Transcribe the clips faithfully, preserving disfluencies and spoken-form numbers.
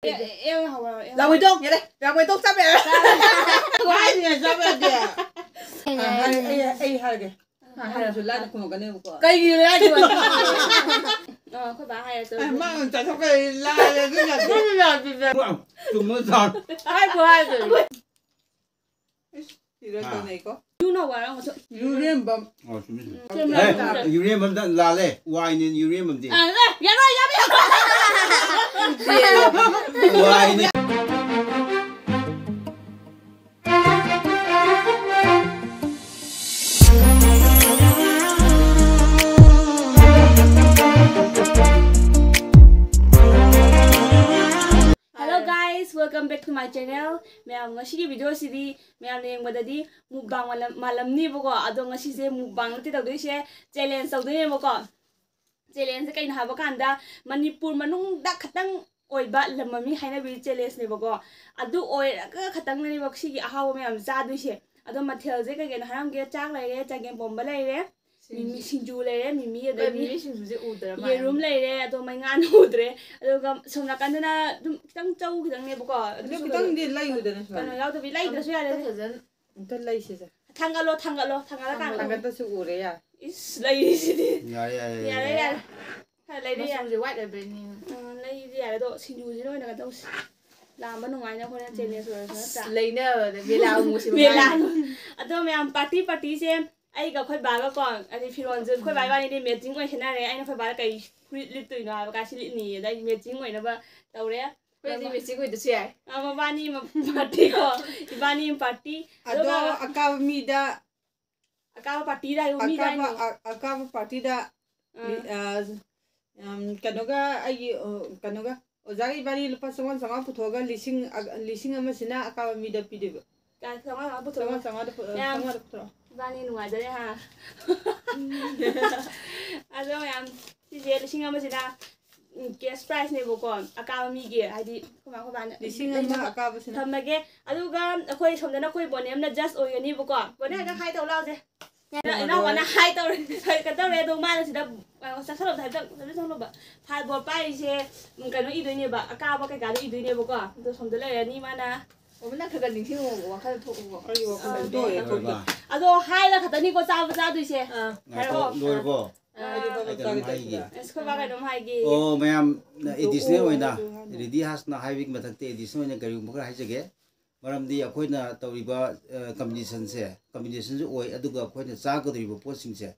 ꯑꯦ, ꯑꯦ, ꯑꯦ, ꯍꯧꯔꯣ, ꯑꯦ, ꯍꯧꯔꯣ꯫ ꯂꯥꯡꯃꯩꯗꯣꯡ꯫ ꯌꯥꯔꯦ, ꯂꯥꯡꯃꯩꯗꯣꯡ ꯆꯠꯄ ꯌꯥꯔꯦ꯫ ꯍꯥꯏꯔꯤꯅꯦ, ꯆꯠꯄ ꯌꯥꯗꯦ꯫ ꯑꯩ ꯑ, ꯍꯥꯏꯔꯒꯦ, ꯍꯥꯏꯔꯒꯦ꯫ ꯑ, ꯍꯥꯏꯔꯁꯨ ꯂꯥꯏꯅ ꯈꯨꯝꯃꯛꯀꯅꯦꯕꯀꯣ꯫ ꯀꯩꯒꯤꯅꯣ ꯍꯥꯏꯁꯤꯕꯣ? ꯑ, ꯑꯩꯈꯣꯏ ꯕꯥ ꯍꯥꯏꯔꯁꯨ꯫ ꯑꯦ, ꯃꯥ ꯑꯣꯏꯅ ꯆꯠꯊꯣꯛꯈ꯭ꯔꯦ, ꯂꯥꯏꯔꯦ, ꯑꯗꯨ ꯌꯥꯗꯦ꯫ ꯆꯨꯝꯃꯦ, ꯆꯨꯝꯃꯦ꯫ ꯆꯨꯝꯃꯦ, ꯆꯨꯝꯃꯦ꯫ ꯍꯥꯏꯕꯨ ꯍꯥꯏꯗ꯭ꯔꯗꯤ꯫ ꯏꯁ, ꯁꯤꯔꯣꯏ ꯍꯥ꯫ ꯇꯧꯅꯩꯀꯣ꯫ ꯌꯨꯅ ꯋꯥꯔ ꯑꯃꯁꯨ꯫ ꯌꯨꯔꯦꯝꯕꯝ꯫ ꯑꯣ, ꯆꯨꯝꯃꯤ, ꯆꯨꯝꯃꯤ꯫ ꯎꯝ, ꯑꯦ, ꯆꯨꯝꯃꯤ꯫ ꯌꯨꯔꯦꯝꯕꯝꯗ ꯂꯥꯜꯂꯦ꯫ ꯋꯥꯏꯅꯦ, ꯌꯨꯔꯦꯝꯕꯝꯗꯤ꯫ ꯑ, ꯑ, ꯌꯥꯔꯣꯏ, ꯌꯥꯔꯣꯏ, ꯌꯥꯔꯣꯏ꯫ ꯋꯥꯏꯅꯦ꯫ Hello guys, welcome back to my channel. ꯃꯌꯥꯝ, ꯉꯁꯤꯒꯤ video ꯁꯤꯗꯤ ꯃꯌꯥꯝꯅ ꯌꯦꯡꯕꯗꯗꯤ mukbang ꯃꯥꯜꯂꯝ-, ꯃꯥꯜꯂꯝꯅꯤꯕꯀꯣ꯫ ꯑꯗꯣ ꯉꯁꯤꯁꯦ mukbang ꯅꯠꯇꯦ ꯇꯧꯗꯣꯏꯁꯦ, challenge ꯇꯧꯗꯣꯏꯅꯦꯕꯀꯣ꯫ Challenge ꯁꯦ ꯀꯩꯅꯣ ꯍꯥꯏꯕ ꯀꯥꯟꯗ, ꯃꯅꯤꯄꯨꯔ ꯃꯅꯨꯡꯗ ꯈꯛꯇꯪ ꯑꯣꯏꯕ ꯂꯝ ꯃꯃꯤꯡ ꯍꯥꯏꯅꯕꯤ challenge ꯅꯦꯕꯀꯣ꯫ ꯑꯗꯨ ꯑꯣꯏꯔꯒ ꯈꯛꯇꯪꯅꯦꯕ ꯁꯤꯒꯤ ꯑꯍꯥꯎꯕ ꯃꯌꯥꯝ ꯆꯥꯗꯣꯏꯁꯦ꯫ ꯑꯗꯣ ꯃꯊꯦꯜꯁꯦ ꯀꯩ ꯀꯩꯅꯣ ꯍꯥꯏꯔꯝꯒꯦ? ꯆꯥꯛ ꯂꯩꯔꯦ, ꯆꯒꯦꯝ ꯄꯣꯝꯕ ꯂꯩꯔꯦ, ꯃꯤꯃꯤ ꯁꯤꯡꯖꯨ ꯂꯩꯔꯦ, ꯃꯤꯃꯤ, ꯍꯣꯏ, ꯑꯗꯒꯤ ꯃꯤꯃꯤ ꯁꯤꯡꯖꯨꯁꯦ ꯎꯗ꯭ꯔ ꯃꯥꯜꯂꯦ ꯌꯦꯔꯨꯝ ꯑꯝꯇ꯫ ꯂꯩꯔꯦ, ꯑꯗꯣ ꯃꯩꯉꯥꯟ ꯎꯗ꯭ꯔꯦ꯫ ꯑꯗꯨꯒ ꯁꯣꯝ ꯅꯥꯀꯟꯗꯅ ꯑꯗꯨꯝ ꯈꯤꯇꯪ ꯆꯧ ꯈꯤꯇꯪꯅꯦꯕꯀꯣ꯫ ꯑꯗꯨ ꯑꯗꯨꯁꯨ ꯈꯤꯇꯪꯗꯤ ꯀꯩꯅꯣ, ꯂꯩꯌꯨꯗꯅ ꯁꯨꯃꯥꯏꯅ꯫ ꯀꯩꯅꯣ ꯌꯥꯎꯗꯕꯤ, ꯂꯩꯗ꯭ꯔꯁꯨ ꯌꯥꯔꯦ꯫ ꯑꯝꯇ ꯐꯖꯅ ꯑꯝꯇ ꯂꯩꯁꯤꯁꯦ꯫ ꯊꯥꯡꯒꯠꯂꯣ, ꯊꯥꯡꯒꯠꯂꯣ, ꯊꯥꯡꯒꯠꯂꯀꯥꯟꯗ꯫ ꯊꯥꯡꯒꯠꯇꯁꯨ ꯎꯔꯦ, ꯌꯥꯔꯦ꯫ ꯏꯁ, ꯂꯩꯔꯤꯁꯤꯗꯤ꯫ ꯌꯥꯔꯦ, ꯌꯥꯔꯦ, ꯌꯥꯔꯦ, ꯌꯥꯔꯦ꯫ ꯌꯥꯔꯦ, ꯌꯥꯔꯦ꯫ ꯈꯔ ꯂꯩꯔꯦ, ꯌꯥꯔꯦ꯫ ꯃꯆꯨꯁꯦ white ꯑꯣꯏꯕꯩꯅꯦ꯫ ꯑ, ꯂꯩꯔꯤꯗꯤ ꯌꯥꯔꯦ, ꯑꯗꯣ ꯁꯤꯡꯖꯨꯁꯤꯅ ꯑꯣꯏꯅ ꯀꯩꯅꯣ ꯇꯧꯁꯤ꯫ ꯂꯥꯝꯕ ꯅꯨꯡꯉꯥꯏꯅ ꯍꯣꯔꯦꯟ ꯎꯝ꯫ Challenge ꯑꯣꯏꯔꯁꯨ ꯑꯁ, ꯅꯠꯇ꯭ꯔꯥ? ꯂꯩꯅꯕꯗ ꯃꯦꯂꯥ ꯑꯃꯨꯛ ꯁꯤꯟꯕ ꯃꯦꯂꯥ꯫ ꯃꯥꯜꯂꯦ꯫ ꯑꯗꯣ ꯃꯌꯥꯝ party party ꯁꯦ ꯑꯩꯒ ꯑꯩꯈꯣꯏ ꯕꯥꯒ ꯀꯣ, ꯑꯗꯩ ꯐꯤꯔꯣꯟꯁꯨ ꯑꯩꯈꯣꯏ ꯕꯥ ꯎꯝ꯫ ꯏꯕꯥꯅꯤꯗꯤ matching ꯑꯣꯏ ꯁꯦꯠꯅꯔꯦ꯫ ꯑꯩꯅ ꯑꯩꯈꯣꯏ ꯕꯥꯗ ꯀꯩ ꯐꯨꯔꯤꯠ ꯂꯤꯠꯇꯣꯏꯅꯣ ꯍꯥꯏꯕ ꯀꯥꯟꯗ ꯁꯤ ꯂꯤꯠꯅꯤꯌꯦ꯫ ꯑꯗ ꯑꯩ matching ꯑꯣꯏꯅꯕ ꯇꯧꯔꯦ꯫ ꯑꯩꯈꯣꯏꯗꯤ ꯑꯗꯨꯒ matching ꯑꯣꯏꯗꯁꯨ ꯌꯥꯏ꯫ ꯑ, ꯃꯕꯥꯅꯤ ꯑꯃ party ꯀꯣ, ꯏꯕꯥꯅꯤ ꯑꯃ party꯫ ꯑꯗꯣ ꯑꯗꯨꯒ ꯑꯀꯥꯕ ꯃꯤꯗ ꯑꯀꯥꯕ party ꯗ ꯍꯥꯏꯌꯨ, ꯃꯤꯗ ꯑꯀꯥꯕ, ꯍꯥꯏꯅꯨ꯫ ꯑ-, ꯑꯀꯥꯕ party ꯗ ꯑꯥ꯫ ꯂꯤ-, ꯑ, ꯎꯝ, ꯀꯩꯅꯣꯒ ꯑꯩꯒꯤ, ꯑ, ꯀꯩꯅꯣꯒ ꯑꯣꯖꯥꯒ ꯏꯕꯥꯅꯤ ꯂꯨꯄꯥ ꯆꯥꯝꯃꯉꯥ ꯆꯥꯝꯃꯉꯥ ꯄꯨꯊꯣꯛꯑꯒ ꯂꯤꯁꯤꯡ, ꯑ, ꯂꯤꯁꯤꯡ ꯑꯃꯁꯤꯅ ꯑꯀꯥꯕ ꯃꯤꯗ ꯄꯤꯗꯣꯏꯕ꯫ ꯀꯥꯏ ꯆꯥꯝꯃꯉꯥ ꯆꯥꯝꯃꯉꯥ ꯄꯨꯊꯣꯛꯑꯣ꯫ ꯆꯥꯝꯃꯉꯥ ꯆꯥꯝꯃꯉꯥꯗ ꯄꯨ-, ꯃꯌꯥꯝ, ꯆꯥꯝꯃꯉꯥꯗ ꯄꯨꯊꯣꯔꯛꯑꯣ꯫ ꯏꯕꯥꯅꯤ ꯅꯨꯡꯉꯥꯏꯖꯔꯦ, ꯍꯥ? ꯑꯗꯣ ꯃꯌꯥꯝ, ꯁꯤꯁꯦ ꯂꯤꯁꯤꯡ ꯑꯃꯁꯤꯅ, ꯎꯝ, cash prize ꯅꯦꯕꯀꯣ, ꯑꯀꯥꯕ ꯃꯤꯒꯤ, ꯍꯥꯏꯗꯤ ꯑꯩꯈꯣꯏ ꯃꯥ, ꯑꯩꯈꯣꯏ ꯕꯥꯅ ꯂꯤꯁꯤꯡ ꯑꯃ ꯂꯩꯅꯕ ꯑꯀꯥꯕꯁꯤꯅ? ꯊꯝꯃꯒꯦ꯫ ꯑꯗꯨꯒ ꯑꯩꯈꯣꯏ ꯁꯣꯝꯗꯅ ꯑꯩꯈꯣꯏ ꯕꯣꯅꯦꯝꯅ judge ꯑꯣꯏꯒꯅꯤꯕꯀꯣ꯫ ꯕꯣꯅꯦꯝ ꯍꯥꯏꯒ ꯎꯝ꯫ Hi ꯇꯧ ꯂꯥꯎꯁꯦ꯫ ꯏꯅꯥꯎꯄꯥꯅ ꯍꯥꯏ ꯇꯧꯔꯦ, ꯀꯩꯅꯣ ꯇꯧꯔꯦ, ꯑꯗꯣ ꯃꯥꯅ ꯁꯤꯗ ꯆꯪꯁꯜꯂꯣꯕ, ꯍꯥꯏꯐꯦꯠꯇꯪ ꯆꯪꯁꯜꯂꯣꯕ꯫ ꯐꯥꯏꯕꯣꯔꯗ ꯄꯥꯏꯔꯤꯁꯦ ꯀꯩꯅꯣ ꯏꯗꯣꯏꯅꯦꯕ, ꯑꯀꯥꯕ ꯀꯩꯀꯥꯗꯣ ꯏꯗꯣꯏꯅꯦꯕꯀꯣ꯫ ꯑꯗꯣ ꯁꯣꯝꯗ ꯂꯩꯔꯅꯤ ꯃꯥꯅ꯫ ꯑꯣ, ꯅꯪ ꯈꯔ ꯈꯔ ꯅꯤꯡꯁꯤꯡꯉꯣ, ꯋꯥꯈꯜ ꯊꯣꯛꯎꯀꯣ꯫ ꯑꯩꯒꯤ ꯋꯥꯈꯜ ꯑꯥ, ꯊꯣꯛꯑꯦ, ꯊꯣꯛꯇꯦ꯫ ꯂꯣꯏꯔꯕ? ꯑꯗꯣ ꯍꯥꯏꯔ ꯈꯛꯇꯅꯤꯀꯣ ꯆꯥꯕ ꯆꯥꯗꯣꯏꯁꯦ꯫ ꯑꯥ꯫ ꯉꯥꯏꯈꯣ, ꯍꯥꯏꯔꯛꯑꯣ꯫ ꯂꯣꯏꯔꯕꯣ? ꯑꯥ, ꯑꯩ ꯀꯩꯅꯣꯝ ꯍꯥꯏꯒꯦ꯫ ꯑꯁ, ꯑꯩꯈꯣꯏ ꯕꯥ ꯀꯩꯅꯣꯝ ꯍꯥꯏꯒꯦ꯫ ꯑꯣ, ꯃꯌꯥꯝ, ꯑꯦꯗꯤꯁꯅꯦꯜ ꯑꯣꯏꯅ, ꯔꯦꯗꯤ ꯍꯥꯁꯅ ꯍꯥꯏꯕꯒꯤ ꯃꯊꯛꯇ ꯑꯦꯗꯤꯁꯅꯦꯜ ꯑꯣꯏꯅ ꯀꯔꯤꯒꯨꯝꯕ ꯈꯔ ꯍꯥꯏꯖꯒꯦ꯫ ꯃꯔꯝꯗꯤ ꯑꯩꯈꯣꯏꯅ ꯇꯧꯔꯤꯕ, ꯑ, ꯀꯝꯄꯤꯇꯤꯁꯟꯁꯦ, ꯀꯝꯄꯤꯇꯤꯁꯟꯁꯨ ꯑꯣꯏ, ꯑꯗꯨꯒ ꯑꯩꯈꯣꯏꯅ ꯆꯥꯒꯗꯧꯔꯤꯕ ꯄꯣꯠꯁꯤꯡꯁꯦ,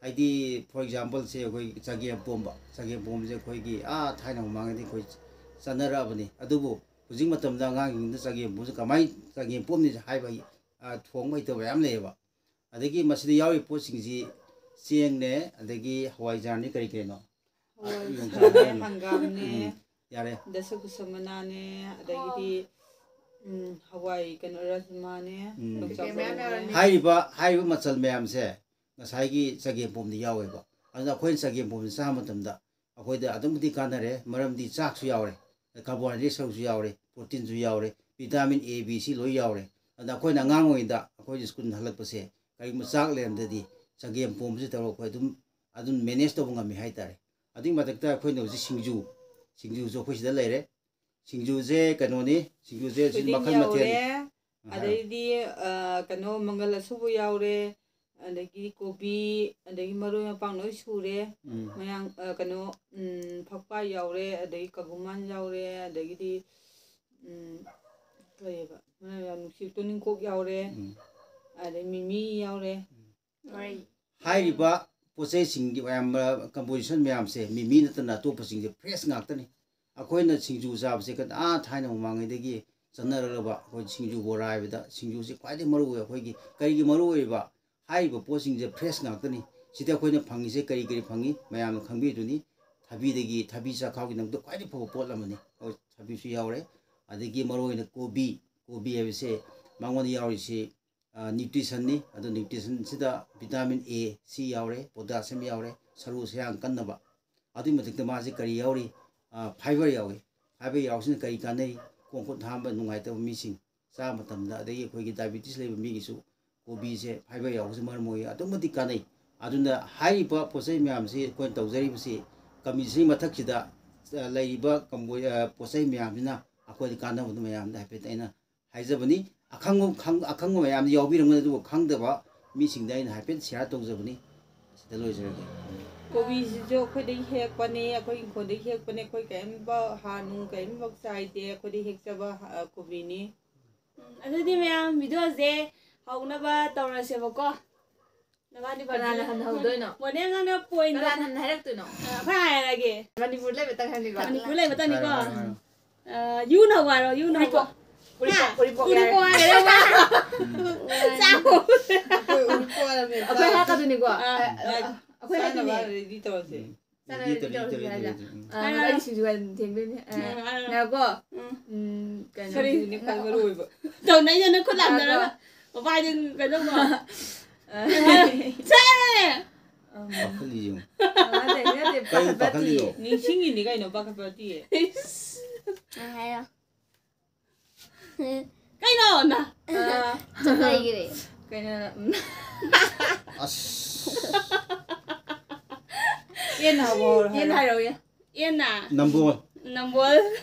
ꯍꯥꯏꯗꯤ, for example ꯁꯦ, ꯑꯩꯈꯣꯏ ꯆꯒꯦꯝ ꯄꯣꯝꯕ, ꯆꯒꯦꯝ ꯄꯣꯝꯕꯁꯦ ꯑꯩꯈꯣꯏꯒꯤ, ꯑꯥ, ꯊꯥꯏꯅ ꯃꯃꯥꯡꯉꯩꯗꯤ ꯑꯩꯈꯣꯏ ꯆꯥꯅꯔꯛꯑꯕꯅꯤ꯫ ꯑꯗꯨꯕꯨ ꯍꯧꯖꯤꯛ ꯃꯇꯝꯗ ꯑꯉꯥꯡꯁꯤꯡꯗ ꯆꯒꯦꯝ ꯄꯣꯝꯕꯁꯦ ꯀꯃꯥꯏꯅ ꯆꯒꯦꯝ ꯄꯣꯝꯅꯤꯁꯦ ꯍꯥꯏꯕ, ꯑ, ꯊꯣꯡꯕ ꯍꯩꯇꯕ ꯃꯌꯥꯝ ꯂꯩꯌꯦꯕ꯫ ꯑꯗꯒꯤ ꯃꯁꯤꯗ ꯌꯥꯎꯔꯤꯕ ꯄꯣꯠꯁꯤꯡꯁꯤ ꯆꯦꯡꯅꯦ, ꯑꯗꯒꯤ ꯍꯋꯥꯏꯖꯥꯔꯅꯤ, ꯀꯔꯤ ꯀꯔꯤꯅꯣ? ꯍꯋꯥꯏ ꯌꯣꯡꯆꯥꯛ ꯃꯨꯁꯣꯔꯤꯅꯦ, ꯍꯥꯏꯔꯅꯨ꯫ ꯍꯪꯒꯥꯝꯅꯦ, ꯎꯝ, ꯌꯥꯔꯦ꯫ ꯗꯁꯀꯨꯁ ꯃꯅꯥꯅꯦ, ꯑꯗꯒꯤꯗꯤ, ꯎꯝ, ꯍꯋꯥꯏ, ꯀꯩꯅꯣ, ꯔꯥꯖꯃꯥꯅꯦ, ꯎꯝ꯫ ꯌꯣꯡꯆꯥꯛ ꯃꯌꯥꯝ ꯃꯔꯨꯅꯦ꯫ ꯌꯥꯎꯔꯅꯤ꯫ ꯍꯥꯏꯔꯤꯕ, ꯍꯥꯏꯔꯤꯕ ꯃꯆꯜ ꯃꯌꯥꯝꯁꯦ ꯉꯁꯥꯏꯒꯤ ꯆꯒꯦꯝꯄꯣꯝꯗ ꯌꯥꯎꯋꯦꯕ꯫ ꯑꯗꯨꯅ ꯑꯩꯈꯣꯏꯅ ꯆꯒꯦꯝꯄꯣꯝꯁꯦ ꯆꯥꯕ ꯃꯇꯝꯗ ꯑꯩꯈꯣꯏꯗ ꯑꯗꯨꯛꯀꯤ ꯃꯇꯤꯛ ꯀꯥꯟꯅꯔꯦ, ꯃꯔꯝꯗꯤ ꯆꯥꯛꯁꯨ ꯌꯥꯎꯔꯦ, ꯀꯥꯔꯕꯣꯍꯥꯏꯗ꯭ꯔꯦꯠ ꯁꯔꯨꯛꯁꯨ ꯌꯥꯎꯔꯦ, ꯄ꯭ꯔꯣꯇꯤꯟꯁꯨ ꯌꯥꯎꯔꯦ, ꯚꯤꯇꯥꯃꯤꯟ ꯑꯦ, ꯕꯤ, ꯁꯤ ꯂꯣꯏ ꯌꯥꯎꯔꯦ꯫ ꯑꯗ ꯑꯩꯈꯣꯏꯅ ꯑꯉꯥꯡ ꯑꯣꯏꯔꯤꯉꯩꯗ ꯑꯩꯈꯣꯏ ꯁ꯭ꯀꯨꯜ ꯍꯜꯂꯛꯄꯁꯦ ꯀꯔꯤꯒꯨꯝꯕ ꯆꯥꯛ ꯂꯩꯔꯝꯗ꯭ꯔꯗꯤ ꯆꯒꯦꯝ ꯄꯣꯝꯕꯁꯤ ꯇꯧꯔꯒ ꯑꯩꯈꯣꯏ ꯑꯗꯨꯝ, ꯑꯗꯨꯝ ꯃꯦꯅꯦꯖ ꯇꯧꯕ ꯉꯝꯃꯤ ꯍꯥꯏꯇꯥꯔꯦ꯫ ꯑꯗꯨꯒꯤ ꯃꯊꯛꯇ ꯑꯩꯈꯣꯏꯅ ꯍꯧꯖꯤꯛ ꯁꯤꯡꯖꯨ, ꯁꯤꯡꯖꯨꯁꯨ ꯑꯩꯈꯣꯏ ꯁꯤꯗ ꯂꯩꯔꯦ꯫ ꯁꯤꯡꯖꯨꯁꯦ ꯀꯩꯅꯣꯅꯤ, ꯁꯤꯡꯖꯨꯁꯦ ꯍꯧꯖꯤꯛ ꯊꯣꯏꯗꯤꯡ ꯃꯈꯜ ꯃꯊꯦꯜ꯫ ꯌꯥꯎꯔꯦ, ꯑ, ꯍꯥꯏꯔꯣ꯫ ꯑꯗꯩꯗꯤ, ꯑ, ꯀꯩꯅꯣ, ꯃꯪꯒꯜ ꯑꯁꯨꯕ ꯌꯥꯎꯔꯦ, ꯑꯗꯒꯤ ꯀꯣꯕꯤ, ꯑꯗꯒꯤ ꯃꯔꯣꯏ ꯃꯄꯥꯡ ꯂꯣꯏ ꯁꯨꯔꯦ꯫ ꯎꯝ꯫ ꯃꯌꯥꯡ, ꯑ, ꯀꯩꯅꯣ, ꯎꯝ, ꯐꯛꯄꯥꯏ ꯌꯥꯎꯔꯦ, ꯑꯗꯒꯤ ꯀꯒꯨꯃꯥꯟ ꯌꯥꯎꯔꯦ, ꯑꯗꯒꯤꯗꯤ, ꯎꯝ, ꯀꯔꯤꯕ, ꯃꯅꯥ ꯌꯥꯝ ꯅꯨꯡꯁꯤ, ꯇꯨꯅꯤꯡꯈꯣꯛ ꯌꯥꯎꯔꯦ, ꯎꯝ꯫ ꯑꯗꯩ ꯃꯤꯃꯤ ꯌꯥꯎꯔꯦ꯫ ꯎꯝ꯫ ꯍꯣꯏ꯫ ꯍꯥꯏꯔꯤꯕ ꯄꯣꯠ ꯆꯩꯁꯤꯡꯒꯤ ꯃꯌꯥꯝ, ꯀꯝꯄꯣꯖꯤꯁꯟ ꯃꯌꯥꯝꯁꯦ ꯃꯤꯃꯤ ꯅꯠꯇꯅ ꯑꯇꯣꯞꯄꯁꯤꯡꯁꯦ ꯐ꯭ꯔꯦꯁ ꯉꯥꯛꯇꯅꯤ꯫ ꯑꯩꯈꯣꯏꯅ ꯁꯤꯡꯖꯨ ꯆꯥꯕꯁꯦ ꯀ-, ꯑꯥ ꯊꯥꯏꯅ ꯃꯃꯥꯡꯉꯩꯗꯒꯤ ꯆꯠꯅꯔꯛꯂꯕ ꯑꯩꯈꯣꯏ ꯁꯤꯡꯖꯨ ꯕꯣꯔꯥ ꯍꯥꯏꯕꯗ ꯁꯤꯡꯖꯨꯁꯤ ꯈ꯭ꯋꯥꯏꯗꯒꯤ ꯃꯔꯨ ꯑꯣꯏ꯫ ꯑꯩꯈꯣꯏꯒꯤ ꯀꯔꯤꯒꯤ ꯃꯔꯨ ꯑꯣꯏꯔꯤꯕ? ꯍꯥꯏꯔꯤꯕ ꯄꯣꯠꯁꯤꯡꯁꯦ ꯐ꯭ꯔꯦꯁ ꯉꯥꯛꯇꯅꯤ꯫ ꯁꯤꯗ ꯑꯩꯈꯣꯏꯅ ꯐꯪꯉꯤꯁꯦ ꯀꯔꯤ ꯀꯔꯤ ꯐꯪꯉꯤ? ꯃꯌꯥꯝꯅ ꯈꯪꯕꯤꯗꯨꯅꯤ꯫ ꯊꯕꯤꯗꯒꯤ, ꯊꯕꯤ ꯆꯥꯛꯈꯥꯎꯒꯤꯗꯃꯛꯇ ꯈ꯭ꯋꯥꯏꯗꯒꯤ ꯐꯕ ꯄꯣꯠ ꯑꯃꯅꯤ꯫ ꯑꯩꯈꯣꯏ ꯊꯕꯤꯁꯨ ꯌꯥꯎꯔꯦ꯫ ꯑꯗꯒꯤ ꯃꯔꯨꯑꯣꯏꯅ ꯀꯣꯕꯤ, ꯀꯣꯕꯤ ꯍꯥꯏꯕꯁꯦ ꯃꯉꯣꯟꯗ ꯌꯥꯎꯔꯤꯁꯤ, ꯑ, ꯅ꯭ꯌꯨꯇ꯭ꯔꯤꯁꯟꯅꯤ꯫ ꯑꯗꯨ ꯅ꯭ꯌꯨꯇ꯭ꯔꯤꯁꯟꯁꯤꯗ ꯚꯤꯇꯥꯃꯤꯟ ꯑꯦ, ꯁꯤ ꯌꯥꯎꯔꯦ, ꯄꯣꯇꯥꯁꯤꯌꯝ ꯌꯥꯎꯔꯦ, ꯁꯔꯨ ꯁꯌꯥꯡ ꯀꯟꯅꯕ꯫ ꯑꯗꯨꯒꯤ ꯃꯊꯛꯇ ꯃꯥꯁꯤ ꯀꯔꯤ ꯌꯥꯎꯔꯤ? ꯑ, ꯐꯥꯏꯕꯔ ꯌꯥꯎꯏ꯫ ꯐꯥꯏꯕꯔ ꯌꯥꯎꯕꯁꯤꯅ ꯀꯔꯤ ꯀꯥꯟꯅꯩ? ꯈꯣꯡ ꯈꯨꯠ ꯍꯥꯝꯕ ꯅꯨꯡꯉꯥꯏꯇꯕ ꯃꯤꯁꯤꯡ ꯆꯥꯕ ꯃꯇꯝꯗ, ꯑꯗꯒꯤ ꯑꯩꯈꯣꯏꯒꯤ ꯗꯥꯏꯕꯤꯇꯤꯁ ꯂꯩꯕ ꯃꯤꯒꯤꯁꯨ ꯀꯣꯕꯤꯁꯦ ꯐꯥꯏꯕꯔ ꯌꯥꯎꯕꯁꯦ ꯃꯔꯝ ꯑꯣꯏ ꯑꯗꯨꯛ ꯃꯇꯤꯛ ꯀꯥꯟꯅꯩ꯫ ꯑꯗꯨꯅ ꯍꯥꯏꯔꯤꯕ ꯄꯣꯠ ꯆꯩ ꯃꯌꯥꯝꯁꯤ ꯑꯩꯈꯣꯏꯅ ꯇꯧꯖꯔꯤꯕꯁꯤ ꯀꯝꯕꯤꯟꯁꯤꯒꯤ ꯃꯊꯛꯁꯤꯗ, ꯑ, ꯂꯩꯔꯤꯕ ꯀꯝꯕꯣ-, ꯑ, ꯄꯣꯠ ꯆꯩ ꯃꯌꯥꯝꯁꯤꯅ ꯑꯩꯈꯣꯏꯗ ꯀꯥꯟꯅꯕꯗꯨ ꯃꯌꯥꯝꯗ ꯍꯥꯏꯐꯦꯠ ꯑꯩꯅ ꯍꯥꯏꯖꯕꯅꯤ꯫ ꯑꯈꯪꯕ, ꯈꯪ-, ꯑꯈꯪꯕ ꯃꯌꯥꯝꯗꯤ ꯌꯥꯎꯕꯤꯔꯝꯒꯅꯤ, ꯑꯗꯨꯕꯨ ꯈꯪꯗꯕ ꯃꯤꯁꯤꯡꯗ ꯑꯩꯅ ꯍꯥꯏꯐꯦꯠ ꯁꯤꯌꯥꯔ ꯇꯧꯖꯕꯅꯤ꯫ ꯁꯤꯗ ꯂꯣꯏꯖꯔꯒꯦ꯫ ꯀꯣꯕꯤꯁꯤꯁꯨ ꯑꯩꯈꯣꯏꯗꯒꯤ ꯍꯦꯛꯄꯅꯦ, ꯑꯩꯈꯣꯏ ꯏꯪꯈꯣꯜꯗꯒꯤ ꯍꯦꯛꯄꯅꯦ, ꯑꯩꯈꯣꯏ ꯀꯔꯤꯝꯐꯥꯎ ꯍꯥꯔ ꯅꯨꯡ ꯀꯔꯤꯝꯐꯥꯎ ꯆꯥꯏꯗꯦ, ꯑꯩꯈꯣꯏꯗꯒꯤ ꯍꯦꯛꯆꯕ, ꯑ, ꯀꯣꯕꯤꯅꯤ꯫ ꯎꯝ, ꯑꯗꯨꯗꯤ ꯃꯌꯥꯝ ꯚꯤꯗꯤꯑꯣꯁꯦ ꯍꯧꯅꯕ ꯇꯧꯔꯁꯦꯕꯀꯣ꯫ ꯅꯕꯥꯅꯤ ꯀꯅꯥꯅ ꯍꯟꯅ ꯍꯧꯗꯣꯏꯅꯣ? ꯃꯣꯗꯦꯜ ꯅꯪꯅ ꯄꯣꯏꯟꯗꯣ ꯀꯅꯥꯅ ꯍꯟꯅ ꯍꯥꯏꯔꯛꯇꯣꯏꯅꯣ? ꯑ, ꯑꯩꯈꯣꯏ ꯍꯥꯏꯔꯒꯦ꯫ ꯃꯅꯤꯄꯨꯔ ꯂꯩꯕꯇꯪ ꯍꯥꯏꯅꯤꯀꯣ? ꯃꯅꯤꯄꯨꯔ ꯂꯩꯕꯇꯪꯅꯤꯀꯣ꯫ ꯍꯥꯏꯔꯣ, ꯍꯥꯏꯔꯣ, ꯍꯥꯏꯔꯣ꯫ ꯑ, ꯌꯨꯅ ꯍꯧꯔꯣ, ꯌꯨꯅ ꯍꯧꯔꯣ꯫ ꯎꯔꯤꯄꯣꯛ, ꯎꯔꯤꯄꯣꯛ, ꯍꯥ? ꯎꯔꯤꯄꯣꯛ ꯎꯔꯤꯄꯣꯛ ꯌꯥꯔꯦ꯫ ꯍꯥꯏꯔꯦ꯫ ꯎꯝ꯫ ꯆꯥꯎ꯫ ꯑꯩꯈꯣꯏ ꯎꯔꯤꯄꯣꯛ ꯍꯥꯏꯔꯕꯅꯦ꯫ ꯑꯩꯈꯣꯏ ꯍꯥꯏꯔꯛꯀꯗꯣꯏꯅꯤꯀꯣ꯫ ꯑ, ꯑ, ꯑꯩꯈꯣꯏ ꯆꯥꯅꯕ ꯍꯥꯏꯗꯣꯏꯅꯦ꯫ ꯔꯦꯗꯤ ꯇꯧꯔꯁꯦ꯫ ꯆꯥꯅꯕ ꯔꯦꯗꯤ ꯇꯧꯔꯦ, ꯇꯧꯔꯦ, ꯔꯦꯗꯤ ꯔꯦꯗꯤ ꯇꯧꯔꯦ, ꯇꯧꯔꯦ꯫ ꯎꯝ꯫ ꯍꯥꯏꯔꯣ꯫ ꯑꯩ ꯁꯤꯡꯖꯨ ꯍꯥꯟꯅ ꯊꯦꯡꯗꯣꯏꯅꯦ꯫ ꯑ, ꯎꯝ, ꯍꯥꯏꯔꯣ꯫ ꯉꯥꯏꯈꯣꯀꯣ꯫ ꯎꯝ꯫ ꯎꯝ, ꯀꯩꯅꯣ꯫ ꯁꯤꯡꯖꯨꯅꯦ ꯈ꯭ꯋꯥꯏ ꯃꯔꯨ ꯑꯣꯏꯕ꯫ ꯇꯧꯅꯩꯗꯅ ꯈꯨꯠ ꯂꯥꯝꯅꯔꯒ꯫ ꯉꯥꯏꯈꯣ꯫ ꯃꯄꯥꯏꯗꯤ ꯀꯩꯅꯣ ꯇꯧꯕ꯫ ꯑ꯫ ꯁꯦ! ꯎꯝ꯫ ꯄꯥꯈꯠꯂꯤ ꯌꯦꯡꯉꯨ꯫ ꯅꯠꯇꯦ, ꯅꯠꯇꯦ, ꯀꯩ ꯄꯥꯈꯠꯄ ꯄꯥꯈꯠꯂꯤꯅꯣ? ꯅꯠꯇꯤꯌꯦ꯫ ꯅꯤꯡꯁꯤꯡꯉꯤꯅꯤ ꯀꯩꯅꯣ, ꯄꯥꯈꯠꯄ ꯅꯠꯇꯤꯌꯦ꯫ ꯏꯁ꯫ ꯅꯪ ꯍꯥꯏꯔꯣ꯫ ꯀꯩꯅꯣ ꯅ? ꯑ, ꯆꯠꯂꯣꯏꯈꯤꯔꯦ꯫ ꯀꯩꯅꯣ, ꯎꯝ꯫ ꯑꯁ꯫ ꯑꯦꯟꯅ ꯍꯧꯕ ꯍꯧꯔꯣ, ꯍꯥꯏꯔꯣ꯫ ꯑꯦꯟꯅ ꯍꯥꯏꯔꯛꯑꯣ, ꯑꯦꯟ꯫ ꯑꯦꯟꯅ? ꯅꯝꯕꯣꯜ꯫ ꯅꯝꯕꯣꯜ꯫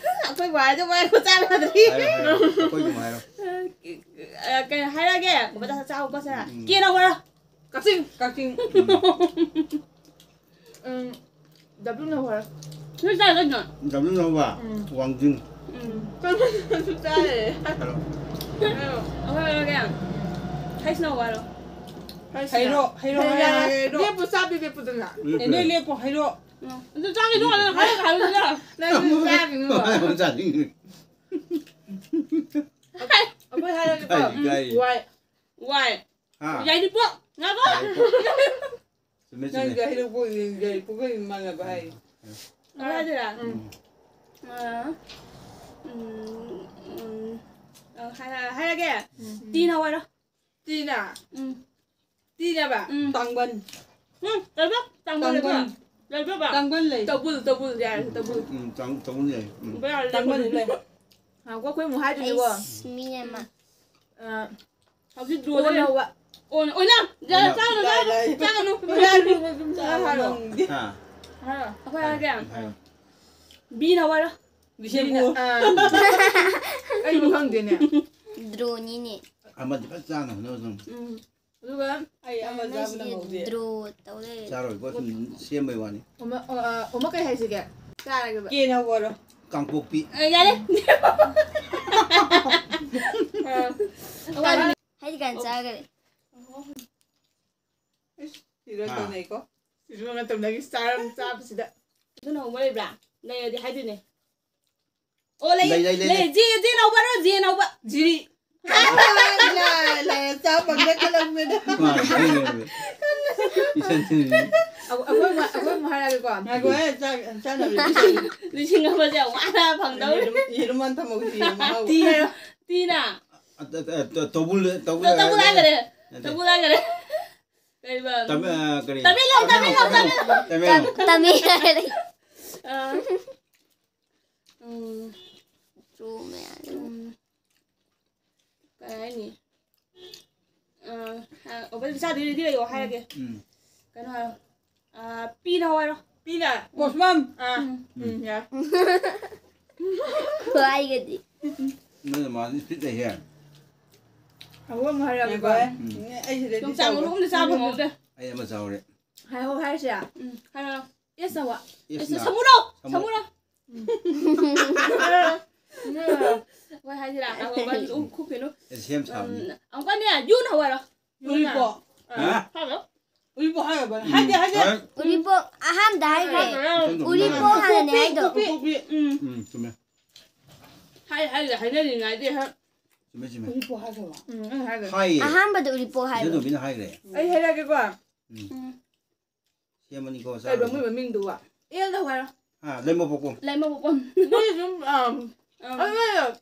ꯑꯩꯈꯣꯏ ꯕꯥꯗꯣ ꯃꯥꯏ ꯈꯨꯠꯆꯥ ꯌꯥꯗ꯭ꯔꯤ꯫ ꯍꯥꯏꯔꯣ, ꯍꯥꯏꯔꯣ꯫ ꯑꯩꯈꯣꯏꯒꯤ ꯑꯃꯨꯛ ꯍꯥꯏꯔꯣ꯫ ꯑ, ꯀꯩꯅꯣ ꯍꯥꯏꯔꯛꯑꯒꯦ? ꯕꯕꯥ, ꯆꯥꯛ ꯆꯥꯍꯧꯀꯣ, ꯁꯦ꯫ ꯎꯝ, ꯎꯝ꯫ ꯀꯦꯟꯅ ꯍꯧꯔꯣ꯫ ꯀꯛꯆꯤꯡ꯫ ꯀꯛꯆꯤꯡ꯫ ꯎꯝ꯫ ꯎꯝ, ꯗꯕ꯭ꯂꯤꯎ ꯅ ꯍꯣꯔꯦ꯫ ꯅꯣꯏ ꯆꯥꯔ ꯀꯩꯅꯣ? ꯗꯕ꯭ꯂꯤꯎ ꯅ ꯍꯧꯕ? ꯎꯝ꯫ ꯋꯥꯡꯖꯤꯡ꯫ ꯎꯝ꯫ ꯀꯩꯅꯣꯁꯨ ꯆꯥꯔꯦ꯫ ꯍꯜꯂꯣ꯫ ꯍꯥꯏꯔꯣ꯫ ꯑꯩꯈꯣꯏ ꯍꯥꯏꯔꯒꯦ꯫ ꯍꯩꯁ ꯅ ꯍꯧꯕ ꯍꯥꯏꯔꯣ꯫ ꯍꯩꯁ ꯅ꯫ ꯍꯩꯔꯣ, ꯍꯩꯔꯣ, ꯍꯩꯔꯣ, ꯍꯩꯔꯣ, ꯍꯩꯔꯣ꯫ ꯂꯦꯞꯄꯨ, ꯆꯥꯕꯤ ꯂꯦꯞꯄꯨꯗꯅ꯫ ꯂꯦꯞꯄꯦ꯫ ꯑꯦ, ꯅꯣꯏ ꯂꯦꯞꯄꯣ, ꯍꯩꯔꯣ꯫ ꯎꯝ꯫ ꯑꯗꯨ ꯆꯥꯒꯦ ꯇꯧꯕ ꯅꯪ ꯍꯥꯏꯔꯒ ꯍꯥꯏꯔꯨꯁꯤꯔꯥ? ꯅꯪꯁꯨ ꯆꯥꯒꯤꯅꯨ꯫ ꯆꯥꯅꯤꯡꯉꯤ꯫ ꯑꯩꯈꯣꯏ ꯍꯥꯏꯔꯒꯦꯀꯣ꯫ ꯀꯥꯏ, ꯀꯥꯏ꯫ ꯎꯝ, ꯋꯥꯏ꯫ ꯋꯥꯏ꯫ ꯍꯥ? ꯌꯥꯏꯔꯤꯄꯣꯛ꯫ ꯉꯥꯏꯈꯣ꯫ ꯌꯥꯏꯔꯤꯄꯣꯛ꯫ ꯆꯨꯝꯃꯦ, ꯆꯨꯝꯃꯦ꯫ ꯅꯪꯒ ꯍꯩꯔꯣꯛꯄ, ꯌꯥꯏꯔꯤꯄꯣꯛꯀ ꯃꯥꯟꯅꯕ ꯍꯥꯏ꯫ ꯑꯃ ꯍꯥꯏꯗꯣꯏꯔꯥ? ꯎꯝ꯫ ꯑ, ꯎꯝ, ꯎꯝ, ꯑ, ꯍꯥꯏ-, ꯍꯥꯏꯔꯒꯦ꯫ ꯎꯝ꯫ ꯇꯤꯅ ꯍꯧꯔꯣ꯫ ꯇꯤꯅ? ꯎꯝ꯫ ꯇꯤꯅꯕ? ꯎꯝ꯫ ꯇꯥꯡꯕꯟ꯫ ꯎꯝ, ꯂꯩꯕꯥꯛ ꯇꯥꯡꯕꯟ ꯂꯩꯕ꯭ꯔꯣ? ꯇꯥꯡꯕꯟ꯫ ꯂꯩꯕ꯭ꯔꯣꯕ? ꯇꯥꯡꯕꯟ ꯂꯩ꯫ ꯇꯧꯕꯨꯜ, ꯇꯧꯕꯨꯜ, ꯌꯥꯔꯦ, ꯇꯧꯕꯨꯜ꯫ ꯎꯝ, ꯇꯥꯡ-, ꯇꯥꯡꯕꯟ ꯂꯩ꯫ ꯎꯝ꯫ ꯇꯥꯡꯕꯟ ꯂꯩ꯫ ꯉꯥꯏꯈꯣ, ꯑꯩꯈꯣꯏ ꯑꯃꯨꯛ ꯍꯥꯏꯗꯣꯏꯅꯤꯀꯣ꯫ ꯑꯩꯁ, ꯃꯤ ꯑꯃ꯫ ꯑ, ꯍꯧꯖꯤꯛ ꯗ꯭ꯔꯣꯗ ꯑꯣꯟ ꯂꯩꯔꯦ꯫ ꯍꯧꯕ꯫ ꯑꯣꯟ-, ꯑꯣꯏꯅ꯫ ꯌꯥꯔꯦ, ꯑꯣꯟ-, ꯆꯥꯒꯅꯨ, ꯂꯥꯏ, ꯆꯥꯒꯅꯨ, ꯂꯥꯏ꯫ ꯆꯥꯒꯅꯨ꯫ ꯑꯗꯨꯝ ꯆꯥꯔꯣ꯫ ꯅꯪꯗꯤ꯫ ꯍꯥ? ꯍꯥꯏꯔꯣ꯫ ꯑꯩꯈꯣꯏ ꯍꯥꯏꯔꯒꯦ꯫ ꯍꯥꯏꯔꯣ꯫ ꯕꯤꯅ ꯍꯧꯔꯣ꯫ ꯕꯤꯁꯦꯝꯄꯨꯔ꯫ ꯑꯥ꯫ ꯑꯩꯕꯨ ꯈꯪꯗꯦꯅꯦ꯫ ꯗ꯭ꯔꯣꯅꯤꯅꯦ꯫ ꯑꯃꯗꯤ ꯐꯖ ꯆꯥꯅ ꯍꯣꯠꯅꯕ ꯑꯗꯨꯝ꯫ ꯎꯝ꯫ ꯑꯗꯨꯒ ꯑꯩ ꯑꯃ ꯆꯥꯕ ꯅꯪꯒꯤꯁꯤꯗꯤ ꯅꯪꯍꯧꯗꯦ꯫ ꯗ꯭ꯔꯣ ꯇꯧ ꯂꯩꯔꯦ꯫ ꯆꯥꯔꯣꯏꯀꯣ, ꯁꯨꯝ ꯁꯦꯝꯕꯩ ꯋꯥꯅꯤ꯫ ꯑꯃ, ꯑ, ꯑ, ꯑꯃ ꯀꯩ ꯍꯥꯏꯁꯤꯒꯦ? ꯆꯥꯔꯒꯦꯕ꯫ ꯀꯦꯅ ꯍꯧꯔꯣ꯫ ꯀꯥꯡꯄꯣꯛꯄꯤ꯫ ꯑ, ꯌꯥꯔꯦ꯫ ꯑ, ꯍꯥꯏꯗꯤ ꯀꯥꯏꯅ ꯆꯥꯈ꯭ꯔꯦ꯫ ꯏꯁ, ꯁꯤꯁꯨ ꯍꯥ? ꯇꯧꯅꯩꯀꯣ꯫ ꯁꯤꯁꯨ ꯇꯧꯅꯈꯤ ꯆꯥꯔꯝ-, ꯆꯥꯕꯁꯤꯗ꯫ ꯑꯗꯨꯅ ꯍꯧꯕ ꯂꯩꯕ꯭ꯔꯥ? ꯂꯩꯔꯗꯤ ꯍꯥꯏꯗꯣꯏꯅꯦ꯫ ꯑꯣ, ꯂꯩ, ꯂꯩ, ꯂꯩ, ꯂꯩ, ꯂꯩ꯫ ꯖꯦ, ꯖꯦ ꯅꯧꯕꯔꯣ, ꯖꯦ ꯅꯧꯕ? ꯖꯤꯔꯤ꯫ ꯂꯥꯏ, ꯂꯥꯏ, ꯆꯥ ꯐꯪꯗꯦ ꯈꯜꯂꯝꯃꯦꯗ꯫ ꯃꯥꯅꯦ, ꯈꯪꯉꯦ, ꯈꯪꯉꯦ꯫ ꯏꯆꯟ ꯊꯤꯕꯤ꯫ ꯑꯩꯈꯣꯏ, ꯑꯩꯈꯣꯏ ꯑꯃꯨꯛ, ꯑꯩꯈꯣꯏ ꯑꯃꯨꯛ ꯍꯥꯏꯔꯛꯑꯒꯦꯀꯣ꯫ ꯉꯥꯏꯈꯣ, ꯑꯦ, ꯆꯥꯛ, ꯆꯥꯅꯕ ꯂꯤꯁꯤꯡ ꯑꯃꯁꯦ ꯌꯥꯝ ꯋꯥꯅ ꯐꯪꯗꯧꯔꯤ꯫ ꯌꯦꯔꯨꯝ, ꯌꯦꯔꯨꯝ ꯑꯃ ꯊꯝꯃꯧꯁꯤ, ꯌꯦꯔꯨꯝ ꯑꯍꯥꯎꯕ꯫ ꯇꯤ, ꯇꯤꯅ꯫ ꯑ, ꯇ-, ꯇ-, ꯇ-, ꯇꯧꯕꯨꯜ, ꯇꯧꯕꯨꯜ ꯇ-, ꯇꯧꯕꯨꯜ ꯍꯥꯏꯈ꯭ꯔꯦ꯫ ꯅꯠꯇꯦ꯫ ꯇꯧꯕꯨꯜ ꯍꯥꯏꯈ꯭ꯔꯦ꯫ ꯀꯩꯕ? ꯇꯃꯦ-, ꯑ, ꯀꯔꯤ? ꯇꯃꯦꯡꯂꯣꯡ, ꯇꯃꯦꯡꯂꯣꯡ, ꯇꯃꯦꯡꯂꯣꯡ꯫ ꯇꯃꯦꯡꯂꯣꯡ꯫ ꯇꯃꯦꯡꯂꯣꯡ꯫ ꯑ, ꯎꯝ꯫ ꯆꯨꯝꯃꯦ꯫ ꯎꯝ꯫ ꯀꯩ ꯍꯥꯏꯅꯤ? ꯑ, ꯑ, ꯑꯣ, ꯄꯩꯁꯥꯗꯨ ready ꯂꯩꯌꯣ ꯍꯥꯏꯔꯒꯦ꯫ ꯎꯝ꯫ ꯀꯩꯅꯣ ꯍꯥꯏꯌꯣ꯫ ꯑ, ꯄꯤꯅ ꯍꯧꯔꯣ꯫ ꯄꯤꯅ? ꯄꯣꯁꯃꯝ? ꯑ, ꯎꯝ꯫ ꯎꯝ, ꯌꯥꯔꯦ꯫ ꯈꯨꯍꯥꯏꯒꯗꯤ꯫ ꯅꯣꯏ ꯃꯥꯗꯤ ꯐꯤꯠ ꯂꯩꯍꯦ꯫ ꯑꯍꯨꯝ ꯍꯥꯏꯔꯒꯦꯀꯣ꯫ ꯉꯥꯏꯈꯣ, ꯎꯝ꯫ ꯑꯩ ꯁꯤꯗꯗꯤ ꯌꯣꯡꯆꯥꯛ ꯆꯥꯎꯔꯦ꯫ ꯃꯔꯨ ꯑꯝꯇ ꯆꯥ ꯐꯪꯍꯧꯗꯦ꯫ ꯑꯩ ꯑꯃ ꯆꯥꯎꯔꯦ꯫ ꯍꯥꯏꯍꯧ ꯍꯥꯏꯔꯁꯦ꯫ ꯎꯝ, ꯍꯥꯏꯔꯣ꯫ ꯑꯦꯁ ꯅ ꯋꯥ꯫ ꯑꯦꯁ ꯅ ꯁꯃꯨꯔꯣ! ꯁꯃꯨ-, ꯁꯃꯨꯔꯣ! ꯎꯝ꯫ ꯍꯣꯏ, ꯍꯥꯏꯁꯤꯔꯥ? ꯉꯥꯏꯈꯣ, ꯉꯥꯏꯈꯣ, ꯈꯨ-, ꯈꯨ-, ꯀꯩꯅꯣ꯫ ꯑꯦꯁ ꯁꯦꯝ ꯁꯥꯕꯅꯤ꯫ ꯎꯝ, ꯑꯃꯨꯛꯀꯅꯦ, ꯌꯨꯅ ꯍꯧꯔꯣ꯫ ꯌꯨꯅ꯫ ꯎꯔꯤꯄꯣꯛ꯫ ꯑ, ꯍꯥ? ꯍꯥꯏꯔꯣ꯫ ꯎꯔꯤꯄꯣꯛ ꯍꯥꯏꯔꯕ? ꯎꯝ꯫ ꯍꯥꯏꯗꯦ, ꯍꯥꯏꯗꯦ꯫ ꯍꯣꯏ꯫ ꯎꯔꯤꯄꯣꯛ ꯑꯍꯥꯟꯕꯗ ꯍꯥꯏꯈ꯭ꯔꯦ꯫ ꯍꯥꯏꯈ꯭ꯔꯦ꯫ ꯎꯔꯤꯄꯣꯛ ꯍꯥꯟꯅꯅꯦ ꯍꯥꯏꯗꯣ꯫ ꯀꯥꯡꯄꯣꯛꯄꯤ꯫ ꯎꯝ꯫ ꯎꯝ, ꯆꯨꯝꯃꯦ꯫ ꯍꯥꯏ, ꯍꯥꯏ, ꯍꯥꯏꯅꯔꯤꯉꯩꯗꯤ ꯍꯥꯏ꯫ ꯆꯨꯝꯃꯦ, ꯆꯨꯝꯃꯦ꯫ ꯎꯔꯤꯄꯣꯛ ꯍꯥꯏꯈ꯭ꯔꯕ? ꯎꯝ, ꯑꯩ ꯍꯥꯏꯈ꯭ꯔꯦ꯫ ꯍꯥꯏꯌꯦ꯫ ꯑꯍꯥꯟꯕꯗ ꯎꯔꯤꯄꯣꯛ ꯍꯥꯏꯕ꯫ ꯏꯆꯟꯇꯣꯝꯕꯤꯅ ꯍꯥꯏꯈ꯭ꯔꯦ꯫ ꯑꯩ ꯍꯥꯏꯔꯛꯑꯒꯦꯀꯣ꯫ ꯎꯝ꯫ ꯎꯝ꯫ ꯁꯦꯝꯃꯅꯤꯀꯣ, ꯀꯩꯕ ꯆꯥꯔꯨꯔꯣ꯫ ꯃꯣꯏ ꯃꯃꯤꯡꯗꯨꯕꯣ? ꯑꯦꯜꯗ ꯍꯥꯏꯔꯣ꯫ ꯍꯥ, ꯂꯩꯃꯄꯣꯛꯄꯝ꯫ ꯂꯩꯃꯄꯣꯛꯄꯝ꯫ ꯃꯣꯏ ꯑꯗꯨꯝ, ꯑꯝ, ꯑꯝ꯫ ꯑꯗꯨ ꯅꯣꯏ,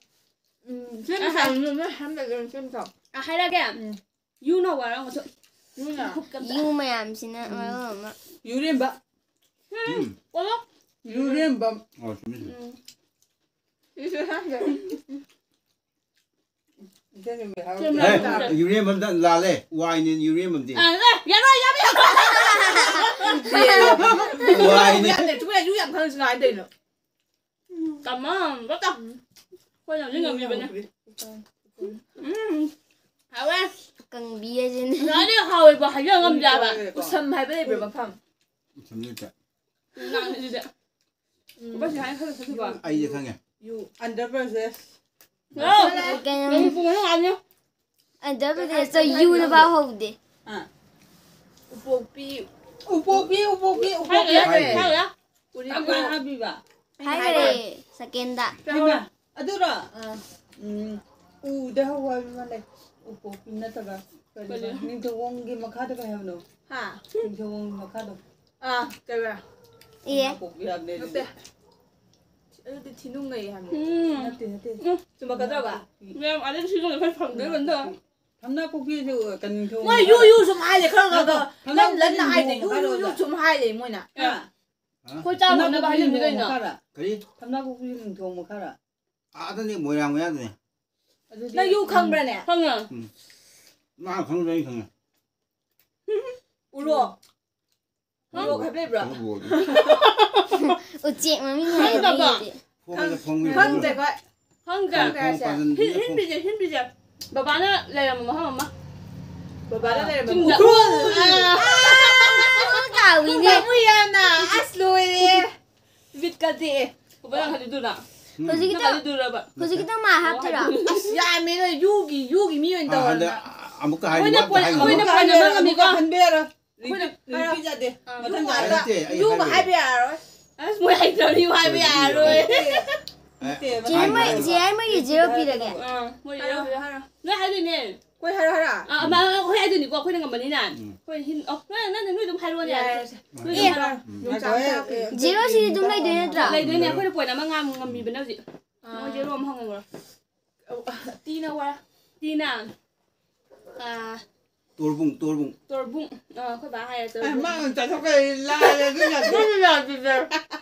ꯎꯝ, ꯁꯦꯝ ꯑꯍꯥ꯫ ꯁꯥꯕ ꯅꯣꯏ ꯍꯟꯗꯛ ꯑꯣꯏꯅ ꯁꯦꯝ ꯁꯥꯎ꯫ ꯑ, ꯍꯥꯏꯔꯛꯑꯒꯦ꯫ ꯎꯝ꯫ ꯌꯨꯅ ꯍꯧꯔꯣ ꯑꯃꯨꯛꯁꯨ꯫ ꯌꯨꯅ? ꯈꯨꯞꯀ ꯑꯝꯇ꯫ ꯌꯨ ꯃꯌꯥꯝꯁꯤꯅ ꯎꯝ꯫ ꯃꯔꯣꯜ ꯑꯃ꯫ ꯌꯨꯔꯦꯝꯕ꯫ ꯎꯝ꯫ ꯎꯝ꯫ ꯑꯣꯂꯣ꯫ ꯌꯨꯔꯦꯝꯕꯝ꯫ ꯑꯣ, ꯆꯨꯝꯃꯤ, ꯆꯨꯝꯃꯤ꯫ ꯎꯝ꯫ ꯁꯤꯁꯨ ꯍꯥꯏꯗꯣ꯫ ꯍꯦ, ꯌꯨꯔꯦꯝꯕꯝꯗ ꯂꯥꯜꯂꯦ꯫ ꯋꯥꯏꯅꯦ ꯌꯨꯔꯦꯝꯕꯝꯗꯤ꯫ ꯑ, ꯑꯦ, ꯌꯥꯔꯣꯏ, ꯌꯥꯔꯣꯏ, ꯌꯥꯔꯣꯏ꯫ ꯋꯥꯏꯅꯦ꯫ ꯌꯥꯗꯦ, ꯆꯨꯝꯃꯦ, ꯌꯨ ꯌꯥꯝ ꯈꯪꯉꯤꯁꯤ ꯀꯃꯥꯏꯅ ꯇꯧꯔꯤꯅꯣ? ꯇꯝꯃꯣ, ꯕꯣꯇ꯫ ꯑꯩꯈꯣꯏꯅ ꯍꯧꯖꯤꯛ ꯉꯝꯃꯤꯕꯅꯦ꯫ ꯎꯝ, ꯍꯥꯎꯋꯦ꯫ ꯀꯪꯕꯤ ꯍꯥꯏꯁꯤꯅꯦ꯫ ꯉꯁꯥꯏꯗꯤ ꯍꯥꯎꯋꯦꯕ, ꯍꯥꯏꯖ ꯉꯝꯗꯦꯕ꯫ ꯎꯁꯝ ꯍꯥꯏꯕ ꯂꯩꯕ꯭ꯔꯥ ꯃꯐꯝ? ꯎꯁꯝ ꯂꯩꯇꯦ꯫ ꯅꯪ ꯑꯗꯨꯗꯤ꯫ ꯎꯝ꯫ ꯎꯄꯥꯁꯤ ꯍꯥꯏꯅ ꯈꯜꯂ ꯆꯠꯈꯤꯕ꯫ ꯑꯩꯗꯤ ꯈꯪꯉꯦ꯫ You under versus. ꯍꯜꯂꯣ꯫ ꯀꯩꯅꯣ꯫ ꯃꯅꯤꯄꯨꯔ ꯃꯅꯨꯡ ꯉꯥꯛꯅꯤ꯫ ꯑꯟꯗ꯭ꯔ ꯄ꯭ꯔꯗꯦꯁꯇ ꯌꯨꯅ ꯄꯥꯎ ꯍꯧꯗꯦ꯫ ꯑꯥ꯫ ꯎꯄꯣꯛꯄꯤ꯫ ꯎꯄꯣꯛꯄꯤ, ꯎꯄꯣꯛꯄꯤ, ꯎꯄꯣꯛꯄꯤ ꯍꯥꯏꯔꯦ, ꯍꯥꯏꯔꯦ꯫ ꯍꯥꯏꯔꯦ꯫ ꯎꯔꯤꯄꯣꯛ꯫ ꯀꯔꯝ ꯀꯥꯟ ꯍꯥꯏꯕꯤꯕ? ꯑꯩꯅ ꯍꯥꯏꯈ꯭ꯔꯦ, ꯍꯥꯏꯈ꯭ꯔꯦ꯫ ꯁꯦꯀꯦꯟꯗ꯫ ꯍꯩꯃꯥ, ꯑꯗꯨꯔꯣ? ꯑꯥ꯫ ꯎꯝ, ꯎꯗ ꯍꯧꯕ ꯍꯥꯏꯕ ꯑꯃ ꯂꯩ꯫ ꯎꯄꯣꯛꯄꯤ ꯅꯠꯇꯕ꯫ ꯀꯔꯤꯕ? ꯀꯔꯤ? ꯅꯤꯡꯊꯧꯈꯣꯡꯒꯤ ꯃꯈꯥꯗ ꯀꯩ ꯍꯥꯏꯕꯅꯣ? ꯍꯥ? ꯅꯤꯡꯊꯧꯈꯣꯡꯒꯤ ꯃꯈꯥꯗꯣ꯫ ꯑꯥ, ꯀꯩꯕ? ꯑꯦ꯫ ꯊꯝꯅꯥꯄꯣꯛꯄꯤ ꯍꯥꯏꯕꯅꯦ ꯑꯗꯨꯗꯤ꯫ ꯅꯠꯇꯦ꯫ ꯑꯗꯨꯗꯤ ꯊꯤꯅꯨꯡꯒꯩ ꯍꯥꯏꯕꯅꯦ꯫ ꯎꯝ꯫ ꯅꯠꯇꯦ, ꯅꯠꯇꯦ꯫ ꯎꯝ꯫ ꯆꯨꯝꯃꯛꯀꯗ꯭ꯔꯕ? ꯃꯌꯥꯝ ꯑꯗꯨꯝ ꯁꯤꯖꯤꯟꯅꯕ ꯈꯔ ꯐꯪꯗꯣꯏꯕ ꯑꯗꯣ꯫ ꯊꯝꯅꯥꯄꯣꯛꯄꯤꯁꯦ ꯀꯩꯅꯣ ꯅꯤꯡꯊꯧ ꯄꯣꯛꯄꯤ ꯍꯥꯏꯕ? ꯃꯣꯏ ꯌꯨ, ꯌꯨ ꯁꯨꯝ ꯍꯥꯏ ꯂꯩ, ꯈꯔ ꯈꯔ ꯈꯔ ꯊꯝꯅꯥꯄꯣꯛꯄꯤ ꯂꯟ ꯂꯟꯅ ꯍꯥꯏ ꯂꯩ꯫ ꯅꯤꯡꯊꯧ ꯌꯨ, ꯌꯨ, ꯃꯈꯥꯗ ꯌꯨ ꯁꯨꯝ ꯍꯥꯏ ꯂꯩ ꯃꯣꯏꯅ꯫ ꯍꯥ? ꯑꯩꯈꯣꯏ ꯆꯥꯕ ꯐꯪꯅꯕ ꯍꯥꯏꯖꯕꯅꯤ ꯀꯩꯅꯣ꯫ ꯀꯔꯤ? ꯊꯝꯅꯥꯄꯣꯛꯄꯤ ꯅꯤꯡꯊꯧ ꯃꯈꯥꯔꯥ? ꯑꯥꯗꯅꯤ, ꯃꯣꯏꯔꯥꯡ ꯃꯌꯥꯗꯅꯤ꯫ ꯑꯗꯨꯗꯤ ꯅꯪ ꯌꯨ ꯈꯪꯕ꯭ꯔꯥꯅꯦ? ꯈꯪꯉꯦ꯫ ꯎꯝ꯫ ꯃꯥ ꯈꯪꯗ꯭ꯔꯗꯤ ꯑꯩ ꯈꯪꯉꯦ꯫ ꯎꯔꯣ꯫ ꯎꯔꯣ ꯍꯥꯏꯕ ꯂꯩꯕ꯭ꯔꯥ? ꯈꯪꯗꯦ꯫ ꯎꯆꯦꯛ ꯃꯃꯤꯡ ꯍꯥꯏꯕ ꯈꯪꯗꯕ꯫ ꯂꯩꯇꯦ꯫ ꯐꯣꯡꯉꯦ, ꯐꯣꯡꯉꯦ, ꯈꯪꯗꯦ ꯐꯣꯡꯉꯦ꯫ ꯑꯩꯈꯣꯏ꯫ ꯈꯪꯗꯦ꯫ ꯐꯣꯡ ꯍꯥꯏꯁꯦ꯫ ꯄꯥꯖꯟꯕꯤ ꯍꯤꯟ-, ꯐꯣꯡ-꯫ ꯍꯤꯟꯕꯤꯁꯦ, ꯍꯤꯟꯕꯤꯁꯦ꯫ ꯕꯕꯥꯅ ꯂꯩꯔꯝꯕ ꯃꯐꯝ ꯑꯃ꯫ ꯕꯕꯥꯅ ꯂꯩꯔꯝꯕ ꯆꯤꯡꯗ꯫ ꯎꯈ꯭ꯔꯨꯜ! ꯑꯥ! ꯑꯥ! ꯀꯥꯎꯏꯅꯦ꯫ ꯄꯥꯝꯃꯨꯏ ꯌꯥꯝꯅ꯫ ꯑꯁ, ꯂꯣꯏꯔꯦ꯫ ꯕꯤꯠꯀ ꯇꯦꯛꯑꯦ꯫ ꯕꯕꯥ ꯅꯪ ꯈꯜꯂꯤꯗꯨꯔꯥ? ꯎꯝ꯫ ꯍꯧꯖꯤꯛꯀꯤꯗꯣ, ꯅꯪ ꯈꯜꯂꯤꯗꯨꯔꯕ? ꯍꯧꯖꯤꯛꯀꯤꯗꯣ ꯃꯥ ꯍꯥꯞꯇꯣꯏꯔꯣ? ꯑꯁ, ꯌꯥꯝꯃꯦ ꯅꯣꯏ ꯌꯨꯒꯤ, ꯌꯨꯒꯤ ꯃꯤ ꯑꯣꯏꯅ ꯑꯥ, ꯇꯧꯔꯗꯅ꯫ ꯍꯟꯗꯛ ꯑꯃꯨꯛꯀ ꯍꯥꯏ-, ꯑꯩꯈꯣꯏꯅ ꯑꯃꯨꯛꯀ ꯄꯣꯏꯟ-, ꯍꯥꯏ-, ꯑꯩꯈꯣꯏꯅ ꯑꯃꯨꯛꯀ ꯄꯣꯏꯟ ꯑꯃ ꯍꯟꯕꯤꯔꯣ, ꯉꯝꯃꯤꯀꯣ꯫ ꯑꯃꯨꯛꯀ ꯍꯟꯕꯤꯔꯣ꯫ ꯑꯩꯈꯣꯏꯅ ꯍꯥꯏꯔꯣ꯫ ꯔꯤꯄꯤꯠ ꯌꯥꯗꯦ꯫ ꯑꯥ꯫ ꯃꯊꯪ ꯌꯨ ꯇꯥꯔꯦ꯫ ꯍꯥꯏꯕ, ꯅꯠꯇꯦ, ꯑꯩ ꯌꯨ ꯍꯥꯏꯕꯤꯔꯦ꯫ ꯍꯥꯏꯕ ꯌꯥꯔꯣꯏ꯫ ꯑꯁ, ꯃꯣꯏ ꯍꯩꯇ꯭ꯔꯕꯅꯤ, ꯌꯨ ꯍꯥꯏꯕ ꯌꯥꯔꯣꯏ꯫ ꯅꯠꯇꯦ, ꯆꯦ ꯃꯊꯪ ꯍꯦꯃ-, ꯇꯥꯔꯦ꯫ ꯆꯦ ꯍꯦꯃꯒꯤ ꯖꯦꯔꯣ ꯄꯤꯔꯒꯦ꯫ ꯑꯥ, ꯃꯣꯏ ꯖꯦꯔꯣ ꯄꯤꯔꯣ, ꯍꯥꯏꯔꯣ꯫ ꯅꯣꯏ ꯍꯥꯏꯗꯣꯏꯅꯦ꯫ ꯑꯩꯈꯣꯏ ꯍꯥꯏꯔꯣ, ꯍꯥꯏꯔꯣ? ꯑꯥ, ꯑꯃ, ꯑꯩꯈꯣꯏ ꯍꯥꯏꯗꯣꯏꯅꯤꯀꯣ, ꯑꯩꯈꯣꯏꯅ ꯉꯝꯕꯅꯤꯅ꯫ ꯎꯝ꯫ ꯑꯩꯈꯣꯏ ꯍꯤꯟ-, ꯑꯣ, ꯅꯣꯏ, ꯅꯪ, ꯅꯣꯏ ꯑꯗꯨꯝ ꯍꯥꯏꯔꯣꯅꯦ, ꯌꯥꯔꯦ, ꯌꯥꯔꯦ꯫ ꯌꯥꯔꯦꯁꯦ꯫ ꯎꯝ꯫ ꯅꯣꯏ ꯑꯗꯨꯝ ꯍꯥꯏꯔꯣ꯫ ꯎꯝ꯫ ꯖꯦꯔꯣꯁꯤꯗꯤ ꯑꯗꯨꯝ ꯂꯩꯗꯣꯏ ꯅꯠꯇ꯭ꯔꯥ? ꯑꯥ꯫ ꯂꯩꯗꯣꯏꯅꯦ, ꯑꯩꯈꯣꯏꯅ ꯄꯣꯏꯟ ꯑꯃ ꯉꯥꯡ ꯉꯝꯃꯤꯕꯅꯦ ꯍꯧꯖꯤꯛ꯫ ꯑꯥ꯫ ꯃꯣꯏ ꯖꯦꯔꯣ ꯑꯃ ꯍꯪꯉꯨꯔꯣ꯫ ꯑꯧ, ꯇꯤꯅ ꯋꯥ-, ꯇꯤꯅ꯫ ꯑꯥ꯫ ꯇꯣꯔꯕꯨꯡ, ꯇꯣꯔꯕꯨꯡ꯫ ꯇꯣꯔꯕꯨꯡ꯫ ꯑꯥ, ꯑꯩꯈꯣꯏ ꯕꯥ ꯍꯥꯏꯔꯦ, ꯑꯦ, ꯇꯣꯔꯕꯨꯡ꯫ ꯃꯥꯅ ꯆꯥꯊꯣꯛꯈ꯭ꯔꯦ, ꯂꯥꯏꯔꯦ, ꯑꯗꯨ ꯌꯥꯗꯦ꯫ ꯑꯗꯨ ꯌꯥꯗꯦ꯫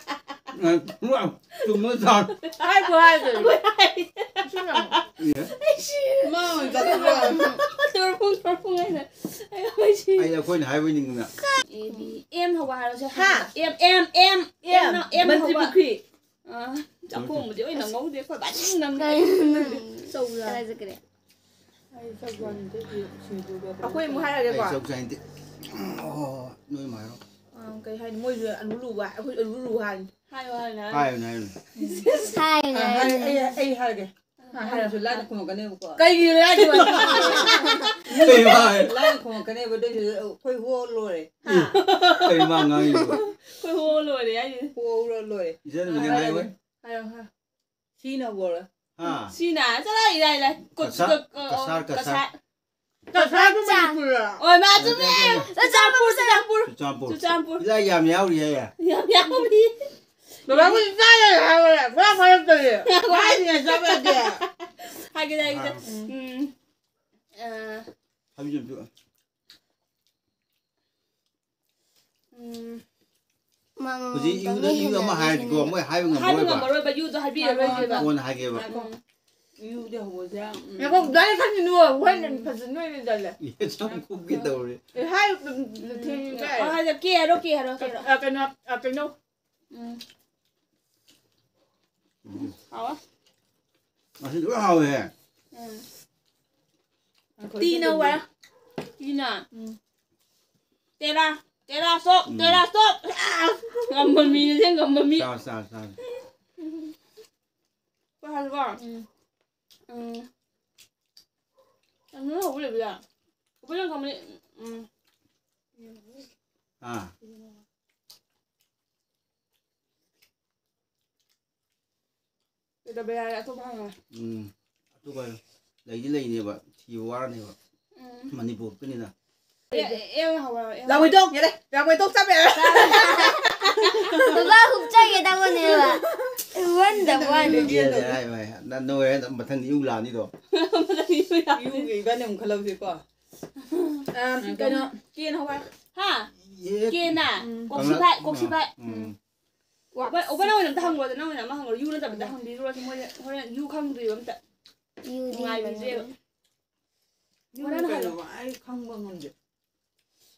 ꯑ, ꯆꯨꯝꯃ ꯆꯥ-꯫ ꯍꯥꯏꯕꯨ ꯍꯥꯏꯗꯣꯏꯅꯦ꯫ ꯑꯩꯈꯣꯏ ꯍꯥꯏ-꯫ ꯁꯨꯝ ꯌꯥꯝ ꯑꯦ? ꯑꯩ ꯁꯤꯔꯦ꯫ ꯃꯥ ꯑꯣꯏꯅ ꯆꯠꯊꯣꯛꯈ꯭ꯔꯣ꯫ ꯇꯣꯔꯐꯨꯡ, ꯇꯣꯔꯐꯨꯡ ꯍꯥꯏꯅ꯫ ꯑꯩ, ꯑꯩ ꯁꯤꯔꯦ꯫ ꯑꯩ ꯑꯩꯈꯣꯏꯅ ꯍꯥꯏꯕ ꯅꯤꯡꯗꯅ꯫ ꯑꯦ, ꯕꯤ꯫ ꯑꯦꯝ ꯍꯧꯕ ꯍꯥꯏꯔꯣꯁꯦ꯫ ꯍꯥ? M, M, M. M, M ꯅ-, ꯑꯦꯝ ꯃꯟꯇ꯭ꯔꯤ ꯍꯧꯕ꯫ ꯄꯨꯈ꯭ꯔꯤ꯫ ꯑꯥ, ꯆꯥꯛꯈꯣꯝꯕꯨꯗꯤ ꯑꯣꯏꯅ ꯉꯧꯗꯦ, ꯑꯩꯈꯣꯏ ꯕꯥꯖꯤꯡ ꯅꯝꯃꯦ꯫ ꯀꯩꯅꯣ ꯅꯪ ꯆꯧꯔꯥ꯫ ꯀꯗꯥꯏ ꯆꯠꯈ꯭ꯔꯦ? ꯑꯩꯈꯣꯏ ꯑꯃꯨꯛ ꯍꯥꯏꯔꯒꯦꯀꯣ꯫ ꯑꯩ ꯆꯧ ꯆꯥꯅꯤꯡꯗꯦ꯫ ꯑꯣ, ꯅꯣꯏ ꯑꯃ ꯍꯥꯏꯔꯣ꯫ ꯑꯥ, ꯀꯩ ꯍꯥꯏꯅꯤ? ꯃꯣꯏꯁꯨ ꯑꯂꯨ ꯂꯨꯕ, ꯑꯩꯈꯣꯏ ꯑꯂꯨ ꯂꯨ ꯍꯥꯏꯅꯤ꯫ ꯍꯥꯏꯌꯨ, ꯍꯥꯏꯌꯨ, ꯍꯥꯏꯌꯨ꯫ ꯍꯥꯏꯌꯨꯅꯦ, ꯍꯥꯏꯌꯨꯅꯦ꯫ ꯍꯥꯏꯌꯨꯅꯦ, ꯑꯥ, ꯍꯥꯏ-, ꯍꯥꯏꯌꯨꯅꯦ꯫ ꯑꯩ, ꯑꯩ ꯍꯥꯏꯔꯒꯦ꯫ ꯑꯥ, ꯍꯥꯏꯔꯣ꯫ ꯍꯥꯏꯔꯁꯨ ꯂꯥꯏꯅ ꯈꯨꯝꯃꯛꯀꯅꯦꯕꯀꯣ꯫ ꯀꯩꯒꯤꯅꯣ ꯍꯥꯏꯁꯤꯕꯣ? ꯀꯩ ꯍꯥꯏ? ꯂꯥꯏꯅ ꯈꯨꯝꯃꯛꯀꯅꯦꯕ, ꯑꯗꯨꯏꯁꯨ ꯑꯩꯈꯣꯏ ꯍꯣ ꯂꯣꯏꯔꯦ꯫ ꯍꯥ? ꯀꯩ ꯃꯥ ꯉꯥꯡꯉꯤꯕ? ꯑꯩꯈꯣꯏ ꯍꯣ ꯂꯣꯏꯔꯦ ꯍꯥꯏꯁꯤꯅꯦ꯫ ꯍꯣ ꯂꯣꯏꯔꯦ꯫ ꯏꯆꯟ ꯅꯨꯃꯤꯠ ꯍꯥꯏꯌꯣ꯫ ꯍꯥꯏꯔꯣ, ꯍꯥꯏꯔꯣ꯫ ꯁꯤꯅ ꯍꯧꯕ꯭ꯔꯣ? ꯍꯥ? ꯁꯤꯅ, ꯆꯠꯂꯣ, ꯏꯔꯥꯏ ꯂꯥꯏ꯫ ꯀꯣ-, ꯀꯁꯥꯔ, ꯀ-, ꯀ-, ꯀꯁꯥꯔ, ꯀꯁꯥꯔ꯫ ꯀꯁꯥꯔ꯫ ꯀꯁꯥꯔꯗꯨ ꯃꯅꯤꯄꯨꯔꯔꯣ? ꯑꯣꯏ, ꯃꯥ ꯆꯨꯝꯃꯦ꯫ ꯆꯨꯔꯥꯆꯥꯟꯄꯨꯔ, ꯆꯨꯔꯥꯆꯥꯟꯄꯨꯔ꯫ ꯆꯨꯔꯥꯆꯥꯟꯄꯨꯔ꯫ ꯏꯔꯥꯏ ꯌꯥꯝ ꯌꯥꯎꯔꯤ ꯍꯥꯏꯌꯦ꯫ ꯌꯥꯝ ꯌꯥꯎꯔꯤ꯫ ꯕꯕꯥ, ꯑꯩꯈꯣꯏ ꯆꯥ ꯂꯩꯔꯦ ꯍꯥꯏꯕꯅꯦ꯫ ꯄꯨꯔꯥ ꯐꯥꯔꯛꯇꯔꯤ꯫ ꯍꯥꯏꯗꯤ ꯆꯥꯕ ꯌꯥꯗꯦ꯫ ꯍꯥꯏꯒꯦ, ꯍꯥꯏꯒꯦ꯫ ꯑꯥ꯫ ꯎꯝ꯫ ꯑ꯫ ꯊꯕꯤ ꯆꯝꯐꯨꯠ꯫ ꯎꯝ꯫ ꯃꯥ ꯍꯧꯖꯤꯛ ꯃꯉꯣꯟꯗ ꯏꯌꯨꯗ, ꯏꯌꯨ ꯑꯃ ꯍꯦꯟꯅ ꯍꯥꯏꯔꯗꯤꯀꯣ, ꯃꯣꯏ ꯍꯥꯏꯕ ꯍꯥꯏꯕ ꯉꯝꯃꯔꯣꯏꯕ꯫ ꯉꯝꯃꯔꯣꯏꯕ, ꯏꯌꯨꯗꯣ ꯍꯥꯏꯕꯤꯔꯔꯣꯏꯒꯦꯕ꯫ ꯀꯣꯟꯅ ꯍꯥꯏꯒꯦꯕ꯫ ꯎꯝ꯫ ꯏꯌꯨꯗꯤ ꯍꯧꯕꯁꯦ, ꯎꯝ꯫ ꯉꯥꯏꯈꯣ, ꯗꯥꯏꯔꯦꯛ ꯈꯟꯒꯤꯅꯨ, ꯍꯣꯔꯦꯟ ꯐꯖꯅ ꯅꯣꯏꯅ ꯖꯜꯂꯦ꯫ ꯌꯦ, ꯁꯝ ꯈꯨꯝꯒꯦ ꯇꯧꯔꯦ꯫ ꯑꯦ, ꯍꯥꯏꯌꯨ, ꯎꯝ, ꯊꯦꯡꯉꯦ꯫ ꯑ, ꯍꯥꯏꯗꯣ ꯀꯦ ꯍꯥꯏꯔꯣ, ꯀꯦ ꯍꯥꯏꯔꯣ, ꯀꯦ ꯍꯥꯏꯔꯣ꯫ ꯑ, ꯀꯩꯅꯣ, ꯑ, ꯀꯩꯅꯣ꯫ ꯎꯝ꯫ ꯎꯝ꯫ ꯍꯥꯎꯋꯦ꯫ ꯉꯁꯤꯗꯤ ꯂꯣꯏ ꯍꯥꯎꯋꯦꯍꯦ꯫ ꯎꯝ꯫ ꯇꯤꯅ ꯋꯥ꯫ ꯇꯤꯅ꯫ ꯎꯝ꯫ ꯇꯦꯔꯥ, ꯇꯦꯔꯥ stop, ꯎꯝ꯫ ꯇꯦꯔꯥ stop꯫ ꯑꯁ! ꯉꯝꯕ ꯃꯤꯅꯦ, ꯁꯦ ꯉꯝꯕ ꯃꯤ꯫ ꯆꯥ, ꯆꯥ, ꯆꯥ꯫ ꯀꯩ ꯍꯥꯏꯕ? ꯎꯝ꯫ ꯎꯝ꯫ ꯑꯗꯨꯅ ꯍꯧꯕ ꯂꯩꯕ ꯌꯥ꯫ ꯍꯧꯕ ꯌꯥꯝ ꯉꯝꯕꯅꯤ꯫ ꯎꯝ꯫ ꯑꯥ꯫ ꯀꯩꯗꯧꯕ ꯌꯥꯔꯦ, ꯑꯇꯣꯞꯄ ꯍꯪꯉꯣ꯫ ꯎꯝ꯫ ꯑꯇꯣꯞꯄ ꯂꯩꯗꯤ ꯂꯩꯅꯦꯕ, ꯊꯤꯕ ꯋꯥꯔꯅꯦꯕ꯫ ꯎꯝ꯫ ꯃꯅꯤꯄꯨꯔ ꯈꯛꯇꯅꯤꯅ꯫ ꯑꯦ, ꯑꯦ, ꯑꯦ, ꯍꯧꯔꯣ, ꯑꯦ, ꯍꯧꯔꯣ꯫ ꯂꯥꯡꯃꯩꯗꯣꯡ, ꯌꯥꯔꯦ, ꯂꯥꯡꯃꯩꯗꯣꯡ ꯆꯠꯄ ꯌꯥꯔꯦ꯫ ꯕꯕꯥ, ꯍꯨꯞꯆꯒꯦ ꯇꯧꯕꯅꯦꯕ꯫ One the one꯫ ꯌꯥꯔꯦ, ꯌꯥꯔꯦ, ꯍꯥꯏ, ꯍꯥꯏ꯫ ꯅ-, ꯅꯣꯏ ꯃꯊꯪꯗꯤ ꯏꯌꯨ ꯂꯥꯛꯑꯅꯤꯗꯣ꯫ ꯃꯊꯪꯗꯤ ꯏꯌꯨ ꯂꯥꯛꯑꯅꯤ꯫ ꯏꯌꯨꯒꯤ ꯏꯕꯥꯅꯤ ꯑꯃꯨꯛ ꯈꯜꯍꯧꯁꯤꯀꯣ꯫ ꯑꯝ, ꯎꯝ, ꯀꯩꯅꯣ, ꯀꯩꯅꯣ꯫ ꯀꯦꯅ ꯍꯧꯕ꯫ ꯍꯥ? ꯑꯦ꯫ ꯀꯦꯅ? ꯎꯝ꯫ ꯀꯣꯛꯁꯤꯐꯥꯏ, ꯀꯣꯛꯁꯤꯐꯥꯏ꯫ ꯎꯝ꯫ ꯎꯝ꯫ ꯋꯥ-, ꯑꯣꯕ ꯅꯪ ꯑꯣꯏꯅ ꯑꯝꯇ ꯍꯪꯉꯨꯔꯣ, ꯅꯪ ꯑꯣꯏꯅ ꯑꯃ ꯍꯪꯉꯨꯔꯣ꯫ ꯌꯨ ꯅꯠꯇꯕ ꯑꯝꯇ ꯍꯪꯕꯤꯔꯨꯔꯣ, ꯃꯣꯏ ꯍꯣꯔꯦꯟ ꯌꯨ ꯈꯪꯗ꯭ꯔꯤꯕ ꯑꯝꯇ꯫ ꯌꯨꯗꯤ ꯅꯨꯡꯉꯥꯏꯕꯤꯁꯦ꯫ ꯌꯨꯝ ꯀꯩꯅꯣ ꯑꯩ ꯈꯪꯕ ꯉꯝꯗꯦ꯫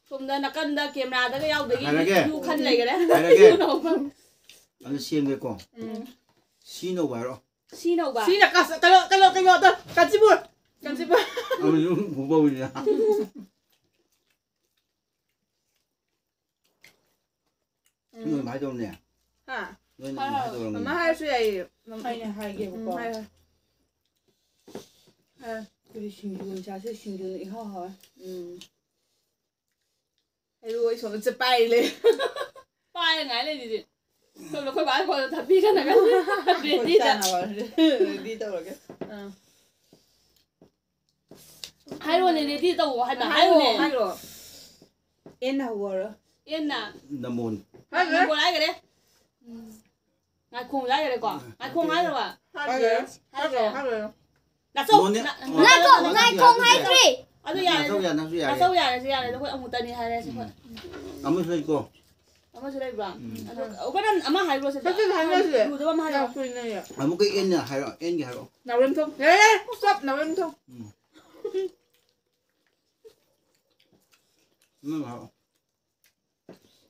ꯁꯣꯝꯗ ꯅꯥꯀꯟꯗ ꯀꯦꯃꯦꯔꯥꯗꯒ ꯌꯥꯎꯗꯒꯤ ꯍꯥꯏꯔꯒꯦ꯫ ꯌꯨ ꯈꯟ ꯂꯩꯈꯔꯦ꯫ ꯍꯥꯏꯔꯒꯦ꯫ ꯌꯨ ꯂꯧꯕ꯫ ꯑꯗꯨ ꯁꯦꯝꯒꯦꯀꯣ꯫ ꯎꯝ꯫ ꯁꯤ ꯅꯧꯕ ꯍꯥꯏꯔꯣ꯫ ꯁꯤ ꯅꯧꯕ꯫ ꯁꯤꯅ ꯀꯥꯁ-, ꯀꯩꯅꯣ ꯀꯩꯅꯣ ꯀꯩꯅꯣꯗꯣ ꯀꯥꯟꯆꯤꯄꯨꯔ꯫ ꯀꯥꯟꯆꯤꯄꯨꯔ꯫ ꯑꯃꯁꯨ ꯍꯨꯕꯧꯅꯤꯅ꯫ ꯅꯣꯏ ꯀꯃꯥꯏꯅ ꯇꯧꯔꯝꯅꯤ? ꯍꯥ꯫ ꯅꯣꯏꯅ ꯍꯣꯏ, ꯀꯃꯥꯏꯅ ꯍꯣꯏ꯫ ꯇꯧꯔꯝꯅꯤ? ꯃꯃꯥ ꯍꯥꯏꯔꯁꯨ ꯌꯥꯏꯌꯦ꯫ ꯑꯩꯅ ꯍꯥꯏꯒꯦꯕꯀꯣ꯫ ꯎꯝ, ꯍꯥꯏ, ꯍꯥꯏ꯫ ꯍꯥꯏ꯫ ꯑꯩꯈꯣꯏꯗꯤ ꯁꯤꯡꯖꯨ ꯑꯣꯏꯅ ꯆꯥꯁꯦ, ꯁꯤꯡꯖꯨꯅ ꯏꯍꯥꯎ ꯍꯥꯎꯋꯦ꯫ ꯎꯝ꯫ ꯍꯩꯔꯨ ꯑꯩ ꯁꯣꯝꯗ ꯆꯠ ꯄꯥꯏ ꯂꯩ꯫ ꯄꯥꯏꯔ ꯉꯥꯏ ꯂꯩꯗꯨꯗꯤ꯫ ꯁꯣꯝꯗ ꯑꯩꯈꯣꯏ ꯕꯥ ꯐꯣꯟꯗ ꯊꯥꯕꯤꯔꯅꯒ ꯑꯩꯈꯣꯏ ꯔꯦꯗꯤꯗ꯫ ꯆꯥꯅꯕ ꯔꯦꯗꯤ ꯇꯧꯔꯒꯦ꯫ ꯑꯥ꯫ ꯍꯥꯏꯔꯣꯅꯦ, ꯔꯦꯗꯤ ꯇꯧꯋꯣ ꯍꯥꯏꯕ꯫ ꯍꯥꯏꯔꯣꯅꯦ, ꯍꯥꯏꯔꯣꯅꯦ꯫ ꯍꯥꯏꯔꯣ꯫ ꯑꯦꯟꯅ ꯍꯧꯔꯣ꯫ ꯑꯦꯟꯅ꯫ ꯅꯃꯣꯟ꯫ ꯍꯥꯏꯔꯣ꯫ ꯅꯝꯕꯣꯜ ꯍꯥꯏꯈꯔꯦ꯫ ꯉꯥꯏꯈꯣꯡ ꯍꯥꯏꯈꯔꯦꯀꯣ? ꯉꯥꯏꯈꯣꯡ ꯍꯥꯏꯈ꯭ꯔꯕ? ꯍꯥꯏꯔꯣ꯫ ꯍꯥꯏꯈ꯭ꯔꯦ꯫ ꯍꯥꯏꯔꯣ꯫ ꯅꯥꯆꯧ, ꯅꯣꯅꯦ-, ꯅ-, ꯅꯣꯅꯦ-, ꯉꯥꯏꯈꯣ, ꯅꯣꯅꯦ-, ꯉꯥꯏꯈꯣꯡ ꯅꯣꯅꯦ-, ꯍꯥꯏꯗ꯭ꯔꯤ꯫ ꯑꯗꯨ ꯌꯥꯔꯦ꯫ ꯅꯥꯆꯧ ꯌꯥ-, ꯅꯥꯆꯧ ꯌꯥꯔꯦ꯫ ꯅꯥꯆꯧ ꯌꯥꯔꯦꯁꯦ ꯌꯥꯔꯦ꯫ ꯑꯗꯣ ꯑꯩꯈꯣꯏ ꯑꯃꯨꯛꯇꯅꯤ ꯍꯥꯏꯔꯁꯦ ꯑꯩꯈꯣꯏ꯫ ꯑꯃꯁꯨ ꯂꯩꯀꯣ꯫ ꯑꯃꯁꯨ ꯂꯩꯕ꯭ꯔꯥ? ꯎꯝ꯫ ꯑꯗꯣ ꯑꯩꯈꯣꯏꯅ ꯑꯃ ꯍꯥꯏꯈ꯭ꯔꯣ ꯁꯤꯗ꯫ ꯐꯖꯅ ꯍꯥꯏꯅꯁꯦ꯫ ꯂꯨꯗꯕ ꯑꯃ ꯍꯥꯏꯔꯣ꯫ ꯌꯥꯝ ꯀꯨꯏꯅ ꯌꯥ-, ꯑꯃꯨꯛꯀ ꯑꯦꯟꯅ ꯍꯥꯏꯔꯣ, ꯑꯦꯟꯒꯤ ꯍꯥꯏꯔꯣ꯫ ꯅꯥꯎꯔꯦꯝꯊꯣꯡ꯫ ꯌꯥꯔꯦ, ꯌꯥꯔꯦ, stop, ꯅꯥꯎꯔꯦꯝꯊꯣꯡ꯫ ꯎꯝ꯫ ꯅꯪ ꯍꯥꯏꯔꯣ꯫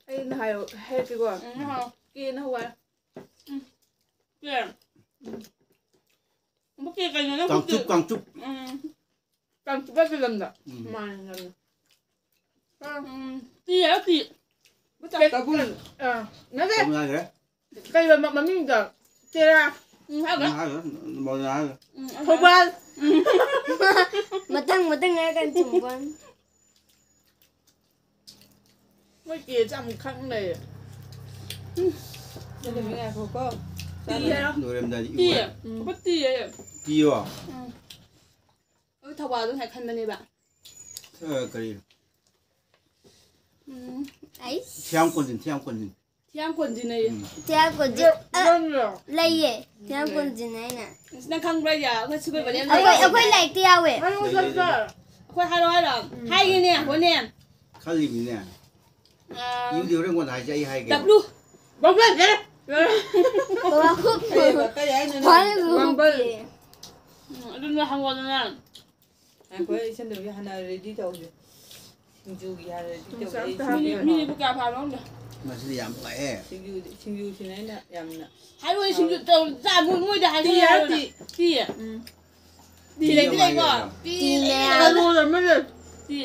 ꯑꯩꯅ ꯍꯥꯏꯔꯣ, ꯍꯥꯏꯔꯛꯀꯦꯀꯣ꯫ ꯎꯝ, ꯍꯥꯏꯔꯣ꯫ ꯀꯦꯅ ꯍꯋꯥꯏ꯫ ꯀꯦ꯫ ꯕꯨꯛꯀꯤ ꯀꯩꯅꯣꯅꯦ, ꯕꯨꯛꯀꯤ꯫ ꯀꯥꯡꯆꯨꯞ, ꯀꯥꯡꯆꯨꯞ꯫ ꯎꯝ꯫ ꯀꯥꯡꯆꯨꯞꯀꯤ ꯂꯝꯗ꯫ ꯎꯝ꯫ ꯃꯥꯅꯦ, ꯂꯝꯗ꯫ ꯎꯝ꯫ ꯇꯤ ꯍꯥꯏꯔꯣ, ꯇꯤ꯫ ꯀꯩ-, ꯑꯥ, ꯅꯠꯇꯦ꯫ ꯇꯧ ꯉꯥꯏꯈ꯭ꯔꯦ꯫ ꯀꯩꯕ ꯃ-, ꯃꯃꯤꯡꯗꯣ? ꯇꯦꯔꯥ꯫ ꯎꯝ, ꯍꯥꯏꯔꯣ꯫ ꯅꯪ ꯍꯥꯏꯈ꯭ꯔꯦ, ꯃꯣꯏꯅ ꯍꯥꯏꯈ꯭ꯔꯦ꯫ ꯎꯝ, ꯊꯧꯕꯥꯜ꯫ ꯃꯊꯪ ꯃꯊꯪ ꯍꯥꯏꯔꯀꯥꯟꯗ ꯆꯨꯝꯕ ꯋꯥꯅꯤ꯫ ꯃꯣꯏ ꯀꯦꯁꯦ ꯑꯃꯨꯛ ꯈꯪ ꯂꯩꯔꯦ꯫ ꯑꯗꯨꯗꯤ ꯉꯥꯏꯈꯣꯀꯣ꯫ ꯇꯤ ꯍꯥꯏꯔꯣ꯫ ꯂꯣꯏꯔꯝꯗꯥꯏꯗ ꯇꯤ꯫ ꯏꯌꯨ ꯍꯥꯏ꯫ ꯎꯝ, ꯇꯤ ꯍꯥꯏꯌꯦ꯫ ꯄꯤꯌꯣ꯫ ꯎꯝ꯫ ꯑꯩ ꯊꯧꯕꯥꯜꯗꯣ ꯉꯁꯥꯏ ꯈꯟꯕꯅꯦꯕ꯫ ꯑ, ꯀꯔꯤ? ꯎꯝ꯫ ꯑꯩꯁ꯫ ꯊꯤꯌꯥꯝ ꯀꯣꯟꯖꯤꯟ, ꯊꯤꯌꯥꯝ ꯀꯣꯟꯖꯤꯟ꯫ ꯊꯤꯌꯥꯝ ꯀꯣꯟꯖꯤꯟ ꯍꯥꯏꯌꯦ꯫ ꯎꯝ꯫ ꯊꯤꯌꯥꯝ ꯀꯣꯟꯖꯤꯟ꯫ ꯑ, ꯅꯪꯔꯣ? ꯂꯩꯌꯦ꯫ ꯊꯤꯌꯥꯝ ꯀꯣꯟꯖꯤꯟ ꯍꯥꯏꯅ꯫ ꯑꯁ, ꯅꯪ ꯈꯪꯕ꯭ꯔꯥ ꯍꯥꯏꯁꯦ? ꯑꯩꯈꯣꯏ ꯁꯤꯒꯣꯏꯕꯅꯦ꯫ ꯑꯩꯈꯣꯏ, ꯑꯩꯈꯣꯏ ꯂꯥꯏꯔꯤꯛꯇ ꯌꯥꯎꯋꯦ꯫ ꯍꯥꯏꯔꯣ, ꯁꯠ ꯁꯠ꯫ ꯑꯩꯈꯣꯏ ꯍꯥꯏꯔꯣ ꯍꯥꯏꯔꯣ? ꯍꯥꯏꯒꯦꯅꯦ, ꯍꯣꯅꯦ꯫ ꯈꯜꯂꯤꯃꯤꯅꯦ꯫ ꯑꯥ, ꯏꯌꯨꯗꯤ ꯍꯣꯔꯦꯟ ꯀꯣꯟꯅ ꯍꯥꯏꯁꯦ, ꯑꯩ ꯍꯥꯏꯒꯦ꯫ ꯗꯕ꯭ꯂꯨ꯫ ꯕꯕꯜ, ꯑꯦ? ꯕꯕꯥ ꯈꯨꯞ꯫ ꯀꯩ ꯍꯥꯏꯕ? ꯀꯩ ꯍꯥꯏꯅꯣ ꯅꯪ? ꯈ꯭ꯋꯥꯏ ꯃꯪꯒꯜ꯫ ꯈꯨꯞꯄꯤ꯫ ꯎꯝ, ꯑꯗꯨꯅ ꯍꯪꯉꯣꯗꯅ꯫ ꯉꯥꯏꯈꯣ, ꯑꯩ ꯏꯆꯟꯗꯕꯤꯒꯤ ꯍꯥꯟꯅ ready ꯇꯧꯒꯦ꯫ ꯁꯤꯡꯖꯨꯒꯤ ꯍꯥꯟꯅ ready ꯇꯧꯒꯦ꯫ ꯑꯩ ꯁꯤꯡꯖꯨ ꯃꯤꯅꯤꯠ, ꯃꯤꯅꯤꯠꯄꯨ ꯀꯌꯥ ꯐꯥꯔꯕꯅꯣ ꯈꯪꯗꯦ꯫ ꯉꯁꯤꯗꯤ ꯌꯥꯝ ꯂꯥꯛꯑꯦ꯫ ꯁꯤꯡꯖꯨ, ꯁꯤꯡꯖꯨꯁꯤꯅ ꯑꯩꯅ ꯌꯥꯝꯅ ꯍꯥꯏꯔꯣꯏ, ꯁꯤꯡꯖꯨ ꯇꯧ-, ꯆꯥ-, ꯃꯣꯏ-, ꯃꯣꯏꯗ ꯍꯥꯏꯔꯣꯏ, ꯇꯤ ꯍꯥꯏꯔꯣꯏ꯫ ꯇꯤ꯫ ꯇꯤ꯫ ꯎꯝ꯫ ꯇꯤ ꯂꯩꯗꯤ ꯂꯩꯀꯣ? ꯇꯤ꯫ ꯇꯤ ꯂꯩ꯫ ꯑꯂꯨ ꯑꯃ ꯂꯩ꯫ ꯇꯤ꯫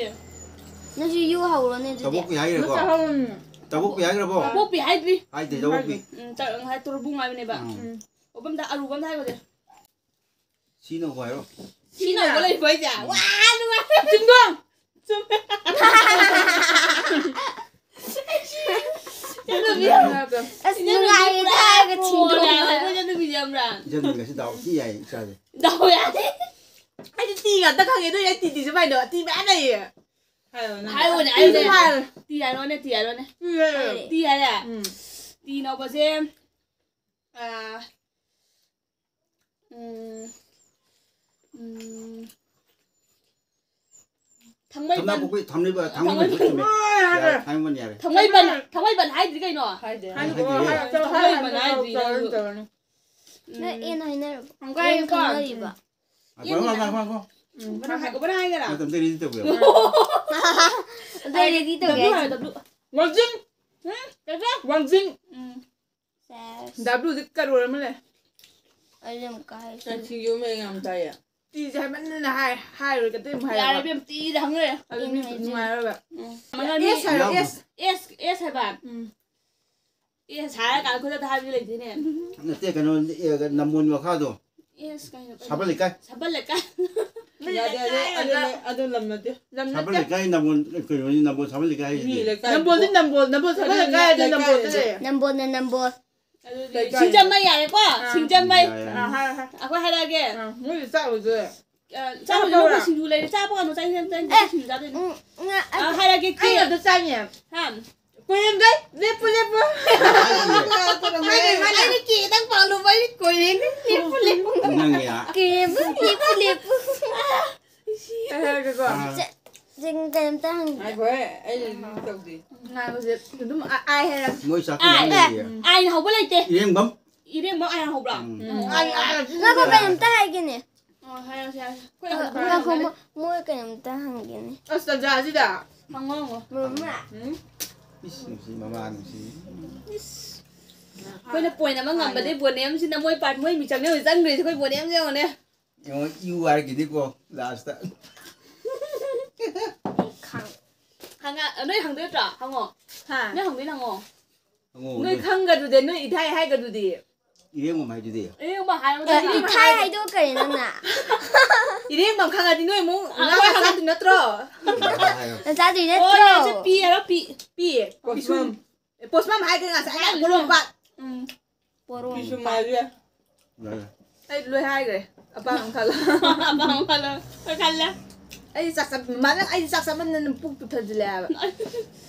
ꯅꯪꯁꯨ ꯌꯨ ꯍꯧꯔꯣꯅꯦ ꯑꯗꯨꯗꯤ꯫ ꯇꯕꯣꯛꯄꯤ ꯍꯥꯏꯈ꯭ꯔꯦꯀꯣ? ꯃꯆꯥ ꯍꯧꯔꯝꯅꯦ꯫ ꯇꯕꯣꯛꯄꯤ ꯍꯥꯏꯈ꯭ꯔꯕꯣ? ꯇꯕꯣꯛꯄꯤ ꯍꯥꯏꯗ꯭ꯔꯤ꯫ ꯍꯥꯏꯗꯦ, ꯇꯕꯣꯛꯄꯤ꯫ ꯎꯝ, ꯇ-, ꯉꯁꯥꯏ ꯇꯣꯔꯕꯨꯡ ꯍꯥꯏꯕꯅꯦꯕ꯫ ꯎꯝ꯫ ꯎꯝ꯫ ꯑꯣꯕꯝꯗ ꯑꯔꯨꯕ ꯑꯝꯗ ꯍꯥꯏꯈꯣꯁꯦ꯫ ꯁꯤꯅꯧꯕ ꯍꯥꯏꯔꯣ꯫ ꯁꯤꯅꯧꯕ ꯂꯩꯕ ꯍꯥꯏꯁꯦ? ꯎꯝ꯫ ꯋꯥ, ꯅꯨꯡꯉꯥꯏ꯫ ꯆꯤꯡꯒꯣꯡ! ꯆꯨꯝꯃꯦ꯫ ꯆꯠꯂꯨꯕꯤ ꯌꯥꯝ-, ꯑꯁ, ꯆꯠꯂꯨꯕꯤ ꯅꯨꯡꯉꯥꯏꯔꯦꯗ ꯄꯨꯔꯥ ꯍꯥꯏꯔꯒ ꯄ꯭ꯔꯣꯅꯦ ꯊꯤꯡꯗꯣꯛꯑꯒ꯫ ꯍꯥꯏꯕ, ꯆꯠꯂꯨꯕꯤꯁꯦ ꯈꯪꯕ꯭ꯔꯥ? ꯏꯆꯟ ꯉꯁꯤ ꯗꯥꯎ ꯊꯤ ꯌꯥꯏ ꯏꯆꯥꯁꯦ꯫ ꯗꯥꯎ ꯌꯥꯏ꯫ ꯑꯩꯗꯤ ꯇꯤ ꯉꯥꯛꯇ ꯈꯪꯉꯦ, ꯑꯗꯨ ꯑꯩ ꯇꯤ ꯇꯤꯁꯨ ꯄꯥꯏꯗꯣ ꯇꯤ ꯃꯌꯥꯝ ꯂꯩꯌꯦ꯫ ꯍꯥꯏꯔꯣꯅꯦ, ꯇꯤꯁꯨ ꯍꯥꯏꯔꯣꯅꯦ꯫ ꯍꯥꯏꯔꯣ꯫ ꯇꯤ ꯍꯥꯏꯔꯣꯅꯦ, ꯇꯤ ꯍꯥꯏꯔꯣꯅꯦ꯫ ꯇꯤ ꯍꯥꯏꯔꯦ꯫ ꯇꯤ ꯍꯥꯏꯔꯦ? ꯎꯝ꯫ ꯇꯤ ꯅꯧꯕꯁꯦ, ꯑꯥ, ꯎꯝ, ꯎꯝ, ꯊꯥꯡꯃꯩꯕꯟ꯫ ꯊꯝꯅꯥꯄꯣꯛꯄꯤ, ꯊꯥꯡꯃꯩꯕ-, ꯊꯥꯡꯃꯩꯕꯟ ꯊꯥꯡꯃꯩꯕꯟ꯫ ꯆꯨꯝꯃꯦ꯫ ꯌꯥꯔꯦ, ꯊꯥꯡꯃꯩꯕꯟ ꯌꯥꯔꯦ꯫ ꯊꯥꯡꯃꯩꯕꯟ, ꯊꯥꯡꯃꯩꯕꯟ ꯍꯥꯏꯗ꯭ꯔꯤ ꯀꯩꯅꯣ? ꯍꯥꯏꯗꯦ꯫ ꯍꯥꯏꯗꯦ, ꯍꯥꯏꯗꯦ꯫ ꯍꯥꯏꯗꯦ꯫ ꯊꯥꯡꯃꯩꯕꯟ ꯍꯥꯏꯗ꯭ꯔꯤ ꯇꯧꯔꯅꯤ, ꯅꯪꯁꯨ꯫ ꯇꯧꯔꯅꯤ꯫ ꯎꯝ꯫ ꯅꯣꯏ ꯑꯦꯟ ꯍꯥꯏꯅꯔꯕꯣ? ꯑꯃꯨꯛꯀ ꯑꯦꯟ ꯍꯥꯏꯌꯨꯀꯣ꯫ ꯈꯪꯅꯔꯤꯕ? ꯎꯝ꯫ ꯉꯥꯏꯈꯣ, ꯉꯥꯏꯈꯣ, ꯉꯥꯏꯈꯣ꯫ ꯎꯝ, ꯕꯣꯔꯥ ꯍꯥꯏ-, ꯕꯣꯔꯥ ꯍꯥꯏꯒꯦꯔꯥ? ꯃꯇꯝꯗ ready ꯇꯧꯕꯤꯔꯣ꯫ ꯑꯗꯨ ready ꯇꯧꯒꯦ ꯗꯕ꯭ꯂꯤꯎ ꯍꯥꯏꯁꯦ꯫ ꯍꯥꯏꯌꯣ, ꯗꯕ꯭ꯂꯤꯎ꯫ ꯋꯥꯡꯖꯤꯡ꯫ ꯎꯝ? ꯀꯩꯕ? ꯋꯥꯡꯖꯤꯡ꯫ ꯎꯝ꯫ ꯁꯦꯁ꯫ ꯗꯕ꯭ꯂꯤꯎꯗꯤ ꯀꯔꯣꯔ ꯑꯃ ꯂꯩ꯫ ꯑꯩ ꯌꯥꯝ ꯀꯥꯏ꯫ ꯅꯪ ꯁꯤꯡꯖꯨ ꯑꯃ ꯌꯥꯝ ꯆꯥꯏꯌꯦ꯫ ꯇꯤꯁꯦ ꯍꯥꯏꯃꯟꯗꯅ ꯍꯥꯏ-, ꯍꯥꯏꯔꯣꯏ, ꯀꯇꯩ ꯑꯃꯨꯛ ꯍꯥꯏꯔꯕ꯫ ꯌꯥꯔꯦ ꯏꯕꯦꯝ, ꯇꯤꯗ ꯍꯪ ꯂꯩꯔꯦ꯫ ꯑꯗꯨ ꯃꯤ ꯑꯩꯅ ꯍꯥꯏꯁꯦ꯫ ꯅꯨꯡꯉꯥꯏꯔꯣꯏꯕ꯫ ꯎꯝ꯫ ꯑꯦꯁ ꯍꯥꯏꯔꯣ, ꯌꯥꯎꯕ꯭ꯔꯣ? ꯑꯦꯁ꯫ ꯑꯦꯁ, ꯑꯦꯁ ꯍꯥꯏꯕ꯫ ꯎꯝ꯫ ꯑꯦꯁ ꯍꯥꯏꯔ ꯀꯥꯟꯗ ꯈꯨꯗꯛꯇ ꯍꯥꯏꯕꯗꯤ ꯂꯩꯇꯦꯅꯦ꯫ ꯅꯠꯇꯦ, ꯀꯩꯅꯣ, ꯑꯦ, ꯅꯝꯕꯣꯜ ꯃꯈꯥꯗꯣ꯫ ꯑꯦꯁ ꯀꯩꯅꯣ, ꯀꯩꯅꯣ? ꯁꯥꯕꯜ ꯂꯩꯀꯥꯏ꯫ ꯁꯥꯕꯜ ꯂꯩꯀꯥꯏ꯫ ꯌꯥꯗꯦ, ꯌꯥꯗꯦ, ꯑꯗꯨ ꯂꯩ-, ꯑꯗꯨ ꯂꯝ ꯅꯠꯇꯦ꯫ ꯂꯝ ꯁꯥꯕꯜ ꯅꯠꯇꯦ꯫ ꯂꯩꯀꯥꯏ ꯅꯝꯕꯣꯜ, ꯀꯩꯅꯣꯅꯤ, ꯅꯝꯕꯣꯜ ꯁꯥꯕꯜ ꯂꯩꯀꯥꯏ ꯍꯥꯏꯁꯤꯗꯤ꯫ ꯃꯤ ꯂꯩꯀꯥꯏ꯫ ꯅꯝꯕꯣꯜꯗꯤ ꯅꯝꯕꯣꯜ, ꯅꯝꯕꯣꯜ ꯁꯥꯕꯜ ꯑꯗꯨꯅꯦ ꯂꯩꯀꯥꯏ ꯍꯥꯏꯗꯤ ꯂꯩꯀꯥꯏ ꯅꯝꯕꯣꯜꯗ ꯍꯥꯏꯁꯦ꯫ ꯂꯩꯔꯦ꯫ ꯅꯝꯕꯣꯜꯅ ꯅꯝꯕꯣꯜ꯫ ꯑꯗꯨꯗꯤ ꯂꯩꯀꯥꯏ꯫ ꯁꯤꯡꯖꯃꯩ ꯌꯥꯔꯦꯀꯣ? ꯑꯥ꯫ ꯁꯤꯡꯖꯃꯩ꯫ ꯌꯥꯔꯦ, ꯌꯥꯔꯦ꯫ ꯑꯥ, ꯍꯥꯏꯔꯣ, ꯍꯥꯏꯔꯣ꯫ ꯑꯩꯈꯣꯏ ꯍꯥꯏꯔꯛꯑꯒꯦ꯫ ꯑꯥ, ꯃꯣꯏꯁꯨ ꯆꯥꯔꯨꯁꯦ꯫ ꯑ, ꯆꯥꯔꯨꯁꯦ, ꯆꯥꯔꯨꯔ? ꯃꯈꯣꯏ ꯁꯤꯡꯖꯨ ꯂꯩꯔꯦ, ꯆꯥꯕ ꯀꯥꯟꯗ ꯆꯥꯅꯤꯡꯉꯦ, ꯆꯥꯅꯤꯡꯉꯦ, ꯑꯦ, ꯁꯤꯡꯖꯨ ꯆꯥꯗꯣꯏꯅꯦ꯫ ꯎꯝ, ꯉ-, ꯑ, ꯍꯥꯏꯔꯛꯑꯒꯦ, ꯑꯩ ꯀꯦ꯫ ꯑꯗꯨ ꯆꯥꯅꯤꯡꯉꯦ꯫ ꯍꯥ? ꯀꯣꯏꯔꯦꯡꯒꯩ, ꯂꯦꯞꯄꯨ, ꯂꯦꯞꯄꯨ꯫ ꯃꯥꯅꯦ, ꯃꯥꯅꯦ꯫ ꯑꯩꯅ ꯀꯦꯗꯪ ꯄꯥꯜꯂꯨꯕ, ꯑꯩ ꯀꯣꯏꯔꯦꯡꯒꯩ, ꯂꯦꯞꯄꯨ, ꯂꯦꯞꯄꯨ꯫ ꯅꯪꯒꯤ, ꯑ, ꯀꯦꯕ, ꯂꯦꯞꯄꯨ, ꯂꯦꯞꯄꯨ꯫ ꯑꯩ ꯍꯥꯏꯔꯒꯦꯀꯣ꯫ ꯑꯥ꯫ ꯆꯦ, ꯆꯦ, ꯀꯩꯝꯇ ꯍꯪꯒꯦ꯫ ꯉꯥꯏꯈꯣꯍꯦ, ꯑꯩ ꯇꯧꯗꯦ꯫ ꯉꯥꯏꯈꯣꯁꯦ, ꯑꯗꯨꯝ ꯑ-, ꯑꯥꯏ ꯍꯥꯏꯔꯒꯦ꯫ ꯃꯣꯏ ꯆꯥꯛ ꯑꯥꯏ, ꯌꯥꯝ ꯂꯩꯌꯦ꯫ ꯑꯥꯏꯅ ꯍꯧꯕ ꯂꯩꯇꯦ꯫ ꯏꯔꯦꯡꯕꯝ꯫ ꯏꯔꯦꯡꯕꯝ ꯑꯥꯏꯅ ꯍꯧꯕ꯭ꯔꯥ? ꯎꯝ꯫ ꯎꯝ, ꯑꯥꯏ, ꯑꯥꯏ, ꯉꯥꯏꯈꯣ, ꯀꯩꯝꯇ ꯍꯥꯏꯒꯦꯅꯦ꯫ ꯍꯥꯏꯔꯁꯦ, ꯍꯥꯏꯔꯁꯦ꯫ ꯑꯩꯈꯣꯏ ꯉꯥꯏꯈꯣ, ꯍꯧꯖꯤꯛ ꯉꯥꯏꯈꯣ, ꯍꯥꯏꯔꯁꯦ꯫ ꯃꯣꯏ, ꯃꯣꯏ ꯀꯩꯅꯣꯝꯇ ꯍꯪꯒꯦꯅꯦ꯫ ꯑꯁ, ꯇꯟꯖꯥꯁꯤꯗ꯫ ꯍꯪꯉꯣ, ꯍꯪꯉꯣ꯫ ꯃꯃꯥ꯫ ꯎꯝ? ꯏꯁ, ꯅꯨꯡꯁꯤ, ꯃꯃꯥ ꯅꯨꯡꯁꯤ꯫ ꯑꯩꯈꯣꯏꯅ point ꯑꯃ ꯉꯝꯕꯗꯩ ꯕꯣꯅꯦꯝꯁꯤꯅ ꯃꯣꯏ part, ꯃꯣꯏ ꯃꯤꯆꯪꯅꯦ ꯑꯣꯏ ꯆꯪꯈ꯭ꯔꯤꯁꯦ, ꯑꯩꯈꯣꯏ ꯕꯣꯅꯦꯝꯁꯦ ꯌꯦꯡꯉꯨꯅꯦ꯫ ꯌꯦꯡꯉꯣ, ꯏꯎ ꯍꯥꯏꯔꯛꯈꯤꯅꯤꯀꯣ, last꯫ ꯈꯪ-, ꯍꯪꯉ-, ꯅꯣꯏ ꯍꯪꯗꯣꯏ ꯅꯠꯇ꯭ꯔꯣ? ꯍꯪꯉꯣ꯫ ꯍꯥ? ꯅꯣꯏ ꯍꯪꯗꯣꯏ ꯍꯪꯉꯣ꯫ ꯍꯪꯉꯣ, ꯅꯣꯏ ꯅꯣꯏ꯫ ꯈꯪꯒꯗꯨꯗꯤ, ꯅꯣꯏ ꯏꯊꯥꯏ ꯍꯥꯏꯒꯗꯨꯗꯤ꯫ ꯏꯔꯦꯡꯕꯝ ꯍꯥꯏꯗꯨꯗꯤ꯫ ꯏꯔꯦꯡꯕꯝ ꯍꯥꯏꯔꯣ, ꯑꯦ, ꯅꯣꯏ ꯏꯊꯥꯏ ꯍꯥꯏꯗꯣ ꯀꯔꯤ ꯅꯪꯅ? ꯏꯔꯦꯡꯕꯝ ꯈꯪꯉꯗꯤ ꯅꯣꯏ ꯑꯃꯨꯛ ꯑ, ꯉꯥ ꯍꯣꯏ, ꯍꯣꯏ꯫ ꯆꯥꯗꯣꯏ ꯅꯠꯇ꯭ꯔꯣ? ꯍꯥꯏꯔꯣ, ꯍꯥꯏꯔꯣ꯫ ꯅꯪ ꯆꯥꯗꯣꯏ ꯑꯣ, ꯅꯠꯇ꯭ꯔꯣ? ꯌꯥꯔꯦ, ꯄꯤ ꯍꯥꯏꯔꯣ, ꯄꯤ, ꯄꯤ꯫ ꯄꯣꯁꯃꯝ꯫ ꯑꯦ, ꯄꯣꯁꯃꯝ ꯍꯥꯏꯈ꯭ꯔꯦ ꯉꯁꯥꯏ, ꯑꯩꯅ ꯄꯣꯔꯣꯝꯄꯥ꯫ ꯎꯝ꯫ ꯄꯣꯔꯣꯝꯄꯥ꯫ ꯄꯤꯁꯨꯝ ꯍꯥꯏꯁꯨ ꯌꯥꯏ꯫ ꯌꯥꯏ, ꯌꯥꯏ꯫ ꯑꯩ ꯂꯣꯏ ꯍꯥꯏꯈ꯭ꯔꯦ꯫ ꯑꯄꯥꯝꯕ ꯑꯃ ꯈꯜꯂꯣ꯫ ꯑꯄꯥꯝꯕ ꯑꯃ ꯈꯜꯂꯣ꯫ ꯂꯣꯏ ꯈꯜꯂꯦ꯫ ꯑꯩꯗꯤ ꯆꯥꯛ ꯆꯥ-, ꯃꯥꯅ ꯑꯩꯗꯤ ꯆꯥꯛ ꯆꯥꯃꯟꯗꯅ ꯄꯨꯛ ꯄꯨꯊꯁꯤꯜꯂꯦ ꯍꯥꯏꯕ꯫ ꯑꯩ,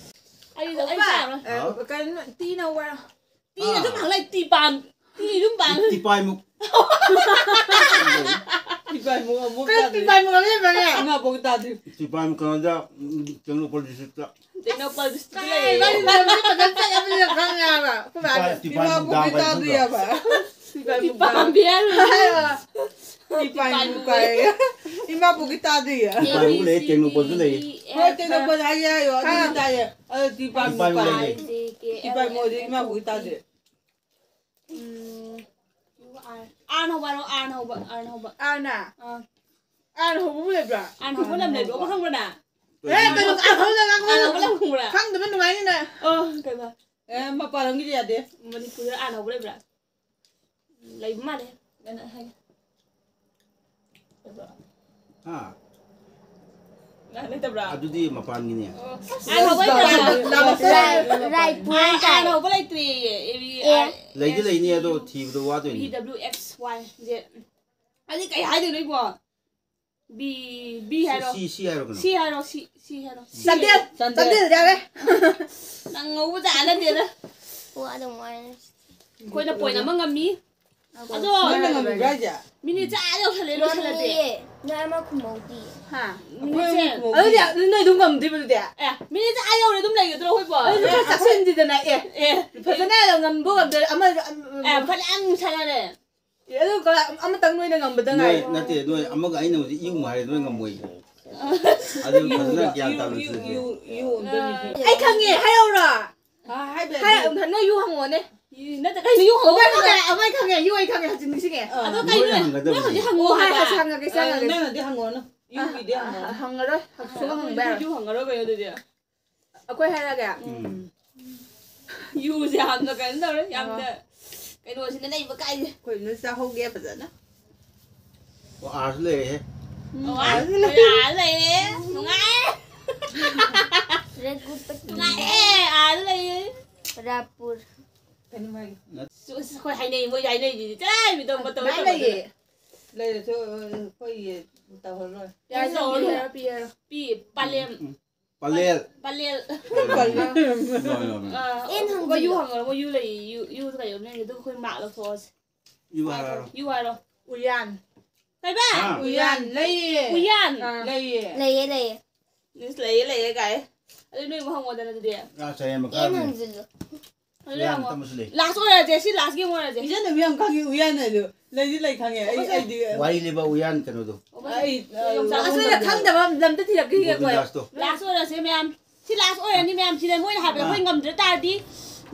ꯑꯩ ꯑꯣꯄꯥ, ꯆꯥꯔꯣꯏ꯫ ꯑ, ꯍꯥꯎ꯫ ꯀꯩꯅꯣ, ꯇꯤꯅ ꯋꯥꯔ-, ꯇꯤꯅ ꯑꯥ꯫ ꯑꯗꯨꯝ ꯍꯪꯂꯩ, ꯇꯤ ꯄꯥꯝ-, ꯇꯤ ꯑꯗꯨꯝ ꯄꯥꯝ-, ꯇꯤ-, ꯇꯤꯄꯥꯏꯃꯨꯛ꯫ ꯇꯤꯄꯥꯏꯃꯨꯛ ꯑꯃꯨꯛ ꯀꯩ ꯇꯥꯗ꯭ꯔꯤ꯫ ꯇꯤꯄꯥꯏꯃꯨꯛ ꯑꯃ ꯂꯩꯕ꯭ꯔꯅꯦ? ꯏꯃꯥ ꯄꯣꯛ ꯇꯥꯗ꯭ꯔꯤ꯫ ꯇꯤꯄꯥꯏꯃꯨꯛ ꯀꯩꯅꯣꯗ, ꯎꯝ, ꯇꯦꯡꯅꯧꯄꯜ district ꯇ꯫ ꯇꯦꯡꯅꯧꯄꯜ district ꯇ ꯀꯥꯏ ꯂꯩꯌꯦ꯫ ꯏꯕꯥꯅꯤ ꯂꯝꯁꯦ ꯐꯖꯅ ꯆꯠꯂꯕꯅꯤꯅ ꯈꯪꯉꯦ ꯍꯥꯏꯕ꯫ ꯑꯩꯈꯣꯏ ꯃꯥꯅ ꯇꯤꯄꯥꯏ-, ꯇꯤꯄꯥꯏꯃꯨꯛ ꯏꯃꯥ ꯄꯣꯛ ꯗꯥꯝ ꯇꯥꯗ꯭ꯔꯤ ꯍꯥꯏꯕ꯫ ꯇꯤꯄꯥꯏꯃꯨꯛ ꯗꯥꯝ꯫ ꯇꯤꯄꯥꯏꯃꯨꯛ ꯍꯥꯏꯌꯣ꯫ ꯇꯤꯄꯥꯏꯃꯨꯛ ꯀꯥꯏꯌꯦ꯫ ꯏꯃꯥ ꯄꯣꯛꯀꯤ ꯇꯥꯗ꯭ꯔꯤꯌꯦ꯫ ꯇꯤꯄꯥꯏꯃꯨꯛ ꯂꯩꯌꯦ, ꯇꯦꯡꯅꯧꯄꯜꯁꯨ ꯂꯩꯌꯦ꯫ ꯍꯣꯏ, ꯇꯦꯡꯅꯧꯄꯜ ꯍꯥꯏꯌꯦ, ꯍꯥꯏꯌꯣ, ꯑꯗꯨꯗꯤ ꯍꯥ꯫ ꯇꯥꯏꯌꯦ꯫ ꯑꯗꯣ ꯇꯤꯄꯥꯏꯃꯨꯛ ꯇꯤꯄꯥꯏꯃꯨꯛ ꯀꯥꯏ꯫ ꯂꯩꯌꯦ꯫ ꯑꯥꯔꯅ ꯍꯧꯕ ꯍꯥꯏꯔꯣ, ꯑꯥꯔꯅ ꯍꯧꯕ, ꯑꯥꯔꯅ ꯍꯧꯕ꯫ ꯑꯥꯔꯅ? ꯑꯥ꯫ ꯑꯥꯔꯅ ꯍꯧꯕꯕꯨ ꯂꯩꯕ꯭ꯔꯥ? ꯑꯥꯔꯅ ꯍꯧꯕ ꯂꯝ ꯂꯩꯕ꯭ꯔꯣ? ꯑꯃ ꯈꯪꯕ꯭ꯔꯥ ꯅꯪ? ꯑꯦ, ꯀꯩꯅꯣ, ꯑꯥꯔꯅ ꯍꯧꯕ ꯂꯝ ꯈꯪꯕ꯭ꯔꯥ? ꯑꯥꯔꯅ ꯍꯧꯕ ꯂꯝ ꯈꯪꯕ꯭ꯔꯥ? ꯈꯪꯗꯕ ꯅꯨꯡꯉꯥꯏꯅꯤꯅꯦ꯫ ꯑꯣ, ꯀꯩꯅꯣ꯫ ꯑꯦ, ꯃꯄꯥꯟ ꯂꯝꯒꯤꯗꯤ ꯌꯥꯗꯦ꯫ ꯃꯅꯤꯄꯨꯔꯗ ꯑꯥꯔꯅ ꯍꯧꯕ ꯂꯩꯕ꯭ꯔꯥ? ꯂꯩꯕ ꯃꯥꯜꯂꯦ꯫ ꯀꯩꯅꯣ ꯍꯥꯏꯒꯦ꯫ ꯍꯥ? ꯅꯪ ꯂꯩꯇꯕ꯭ꯔꯥ? ꯑꯗꯨꯗꯤ ꯃꯄꯥꯟꯒꯤꯅꯦ꯫ ꯑꯣ, ꯑꯥꯔꯅ ꯍꯧꯕ ꯂꯩꯇꯕ꯭ꯔꯥ? ꯔꯥꯏ-, ꯔꯥꯏꯄꯨꯔ ꯑꯥꯔ-, ꯀꯥꯏ꯫ ꯑꯥꯔꯅ ꯍꯧꯕ ꯂꯩꯇ꯭ꯔꯤꯌꯦ꯫ ꯑꯦ, ꯕꯤ, ꯑꯦ꯫ ꯑꯥꯔ, ꯂꯩꯗꯤ ꯑꯦꯁ, ꯂꯩꯅꯤ, ꯇꯤ, ꯑꯗꯣ ꯊꯤꯕꯗꯣ ꯋꯥꯗꯣꯏꯅꯤ꯫ V W X Y Z. ꯑꯗꯨꯗꯤ ꯀꯩ ꯍꯥꯏꯗꯣꯏꯅꯣ ꯏꯕꯣ? ꯕꯤ, ꯕꯤ ꯁꯤ, ꯍꯥꯏꯔꯣ꯫ ꯁꯤ, ꯁꯤ ꯍꯥꯏꯔꯣ ꯀꯩꯅꯣ? ꯁꯤ ꯍꯥꯏꯔꯣ, ꯁꯤ, ꯁꯤ ꯍꯥꯏꯔꯣ꯫ ꯁꯤ꯫ ꯆꯥꯟꯗꯦꯜ! ꯆꯥꯟꯗꯦꯜ꯫ ꯆꯥꯟꯗꯦꯜ ꯌꯥꯔꯦ꯫ ꯅꯪ ꯉꯧꯕ ꯖꯥꯠ ꯅꯠꯇꯦꯗ꯫ ꯋꯥ ꯑꯗꯨꯝ ꯋꯥꯏ꯫ ꯑꯩꯈꯣꯏꯅ point ꯑꯃ ꯉꯝꯃꯤ꯫ ꯑꯗꯣ ꯅꯪꯅ ꯉꯝꯃꯤꯕ꯭ꯔꯥ ꯍꯥꯏꯁꯦ? ꯃꯤꯅꯤꯠꯁꯦ ꯑꯥ ꯌꯧꯁꯜꯂꯦ, ꯂꯣꯏꯁꯜꯂꯁꯦ꯫ ꯉꯝꯃꯤꯌꯦ꯫ ꯅꯣꯏ ꯑꯃ ꯈꯨꯝꯍꯧꯗꯤ꯫ ꯍꯥ? ꯑꯩꯈꯣꯏ ꯃꯤꯅꯤꯠꯁꯦ ꯑꯃ ꯈꯨꯝꯍꯧꯗꯤ꯫ ꯑꯗꯨꯗꯤ ꯅꯣꯏ ꯑꯗꯨꯝ ꯉꯝꯗꯣꯏꯕ ꯑꯗꯨꯗꯤ? ꯑꯦ, ꯃꯤꯅꯤꯠꯁꯦ ꯑꯥ ꯌꯧꯔꯦ ꯑꯗꯨꯝ ꯂꯩꯒꯗ꯭ꯔꯣ ꯑꯩꯈꯣꯏꯕꯣ? ꯑꯗꯨꯗꯤ ꯈꯔ ꯆꯥꯁꯤꯟꯁꯤꯗꯅ, ꯑꯦ꯫ ꯑꯦ꯫ ꯐꯖꯅ ꯉꯝꯕ ꯉꯝꯗ-, ꯑꯃ, ꯑꯃ, ꯑꯦ, ꯐꯅꯌꯥꯝ ꯁꯥꯟꯅꯔꯦ꯫ ꯑꯗꯨ ꯀ-, ꯑꯃꯇꯪ ꯅꯣꯏꯅ ꯉꯝꯕꯗ ꯅꯣꯏ ꯉꯥꯏ꯫ ꯅꯠꯇꯦ, ꯅꯣꯏ ꯑꯃꯒ ꯑꯩꯅ ꯍꯧꯖꯤꯛ ꯏꯌꯨ ꯍꯥꯏꯔꯦ, ꯅꯣꯏ ꯉꯝꯃꯣꯏ꯫ ꯑꯗꯨ ꯐꯖꯅ ꯒ꯭ꯌꯥꯟ ꯇꯥꯅꯁꯤ꯫ ꯌꯨ, ꯌꯨ, ꯌꯨ ꯑꯝꯇ ꯅꯤꯡꯁꯤꯡꯉꯨ꯫ ꯑꯩ ꯈꯪꯉꯦ, ꯍꯥꯏꯔꯛꯎꯔꯣ? ꯑ, ꯍꯥꯏꯕ ꯍꯥꯏ-, ꯌꯥꯗꯦ꯫ ꯅꯣꯏ ꯌꯨ ꯍꯪꯉꯣꯅꯦ꯫ ꯌꯨ, ꯅꯠꯇꯦ, ꯀꯩꯅꯣ ꯌꯨ ꯑꯣ, ꯍꯪꯉꯣ ꯑꯩ ꯈꯪꯉꯦ, ꯍꯥꯏꯕ? ꯑꯃ ꯑꯩ ꯈꯪꯉꯦ, ꯌꯨ ꯑꯩ ꯈꯪꯉꯦ, ꯍꯧꯖꯤꯛ ꯅꯤꯡꯁꯤꯡꯉꯦ꯫ ꯑ꯫ ꯑꯗꯣ ꯀꯩꯅꯣ, ꯅꯣꯏꯅ ꯅꯣꯏ ꯍꯪꯒꯗꯕꯅꯤ꯫ ꯍꯧꯖꯤꯛ ꯍꯪꯉꯣ ꯑꯣ, ꯍꯥꯏ-, ꯍꯥꯏꯕ꯫ ꯍꯪꯉꯒꯦ, ꯑ, ꯍꯪꯉꯒꯦ꯫ ꯅꯪꯅꯗꯤ ꯍꯪꯉꯣꯅꯨ꯫ ꯌꯨꯒꯤꯗꯤ ꯑ, ꯍꯪꯉꯣ꯫ ꯑ, ꯍꯪꯉꯔꯣꯏ, ꯍꯪ-, ꯁꯨꯡꯍꯪ ꯍꯪꯕ ꯑꯩꯈꯣꯏꯗꯤ ꯌꯥꯔꯣꯏ꯫ ꯌꯨ ꯍꯪꯉꯔꯣꯏ ꯀꯩꯅꯣ ꯑꯗꯨꯗꯤ꯫ ꯑꯩꯈꯣꯏ ꯍꯥꯏꯔꯛꯑꯒꯦ? ꯎꯝ꯫ ꯌꯨꯁꯦ ꯌꯥꯝꯅ ꯀꯩꯅꯣ ꯇꯧꯔꯦ, ꯌꯥꯝꯅ ꯑ꯫ ꯀꯩꯅꯣꯁꯤꯅ ꯂꯩꯕ ꯀꯥꯏꯁꯦ꯫ ꯑꯩꯈꯣꯏ ꯂꯣꯏ ꯆꯥꯍꯧꯒꯦ ꯐꯖꯅ꯫ ꯑꯣ, ꯑꯥꯔꯁꯨ ꯂꯩꯔꯦꯍꯦ꯫ ꯎꯝ, ꯑꯣ, ꯑꯥꯔꯁꯨ ꯂꯩꯔꯦ꯫ ꯑꯥꯔꯁꯨ ꯂꯩꯔꯦ꯫ ꯅꯨꯡꯉꯥꯏ꯫ ꯔꯦꯗ ꯒ꯭ꯔꯨꯞꯇ ꯅꯨꯡꯉꯥꯏꯔꯦ, ꯑꯥꯔꯁꯨ ꯂꯩꯔꯦ꯫ ꯔꯥꯄꯨꯔ꯫ ꯀꯩꯅꯣ ꯃꯥꯒꯤ꯫ ꯅꯠ- ꯑꯁ, ꯑꯁ, ꯑꯩꯈꯣꯏ ꯍꯥꯏꯅꯩ, ꯃꯣꯏ ꯍꯥꯏꯅꯩꯁꯤꯗꯤ꯫ ꯆꯠꯂꯣ, ꯃꯤꯗꯣ ꯃꯇꯧ ꯃꯌꯥꯝ ꯇꯧꯒꯗꯕ꯫ ꯂꯩꯌꯦ꯫ ꯂꯩꯔꯁꯨ, ꯑꯩꯈꯣꯏꯒꯤ ꯇꯧꯍꯜꯂꯣꯏ꯫ ꯌꯥꯔꯦ, ꯅꯪꯒꯤ ꯍꯥꯏꯔꯣ, ꯄꯤ ꯍꯥꯏꯔꯣ꯫ ꯄꯤ, ꯄꯥꯂꯦꯝ꯫ ꯎꯝ꯫ ꯄꯂꯦꯜ꯫ ꯄꯂꯦꯜ꯫ ꯄꯂꯦꯜ꯫ ꯌꯥ, ꯌꯥ, ꯌꯥ꯫ ꯑꯥ꯫ ꯑꯦꯟ ꯍꯪꯖꯤꯜꯂꯣ꯫ ꯃꯣꯏ ꯌꯨ ꯍꯪꯉꯔꯣ, ꯃꯣꯏ ꯌꯨ ꯂꯩ, ꯌꯨ, ꯌꯨꯗ ꯀꯩꯗꯧꯅꯤ? ꯑꯗꯨ ꯑꯩꯈꯣꯏ ꯃꯥꯔꯛ ꯂꯧꯊꯣꯛꯑꯁꯤ꯫ ꯌꯨ ꯍꯥꯏꯔꯣ꯫ ꯌꯨ ꯍꯥꯏꯔꯣ꯫ ꯎꯌꯥꯟ꯫ ꯀꯩꯕ? ꯍꯥ? ꯎꯌꯥꯟ ꯂꯩꯌꯦ꯫ ꯎꯌꯥꯟ꯫ ꯑꯥ꯫ ꯂꯩꯌꯦ꯫ ꯂꯩꯌꯦ, ꯂꯩꯌꯦ꯫ ꯏꯁ, ꯂꯩꯌꯦ, ꯂꯩꯌꯦ ꯀꯥꯏ꯫ ꯑꯗꯨ ꯅꯣꯏ ꯑꯃꯨꯛ ꯍꯪꯉꯣꯗꯅ ꯑꯗꯨꯗꯤ꯫ ꯑꯥ, ꯆꯌꯦꯝ ꯑꯦꯟ ꯃꯈꯥꯗꯅꯤ꯫ ꯍꯪꯖꯤꯜꯂꯣ꯫ ꯑꯗꯨ ꯎꯌꯥꯟ ꯍꯪꯉꯣ꯫ ꯇꯝꯕꯁꯨ ꯂꯩ꯫ ꯂꯥꯁ ꯑꯣꯏꯔꯁꯦ, ꯁꯤ ꯂꯥꯁ ꯒꯦꯝ ꯑꯣꯏꯔꯁꯦ꯫ ꯏꯆꯟ ꯅꯨꯄꯤ ꯌꯥꯝ ꯈꯪꯉꯤ, ꯎꯌꯥꯟ ꯍꯥꯏꯗꯣ꯫ ꯂꯩꯗꯤ ꯂꯩ ꯈꯪꯉꯦ꯫ ꯑꯩ, ꯑꯣ, ꯑꯩꯗꯤ ꯋꯥꯔꯤ ꯂꯤꯕ ꯎꯌꯥꯟ ꯀꯩꯅꯣꯗꯣ꯫ ꯑꯣ, ꯑꯩ, ꯌꯣꯡꯆꯥꯛ ꯑ, ꯑꯁ, ꯑꯩꯅ ꯃꯐꯝꯗ꯫ ꯈꯪꯗꯕ ꯑꯝꯇ ꯊꯤꯔꯛꯀꯦ, ꯌꯦꯡꯉꯣ꯫ ꯒꯣꯕꯤꯟꯗꯥꯁꯇꯣ꯫ ꯂꯥꯁ ꯑꯣꯏꯔꯁꯦ ꯃꯌꯥꯝ꯫ ꯁꯤ ꯂꯥꯁ ꯑꯣꯏꯔꯅꯤ ꯃꯌꯥꯝ꯫ ꯁꯤꯗ ꯃꯣꯏꯅ ꯍꯥꯏꯕꯗ ꯑꯥ꯫ ꯑꯩꯈꯣꯏ ꯉꯝꯗ꯭ꯔ ꯇꯥꯔꯗꯤ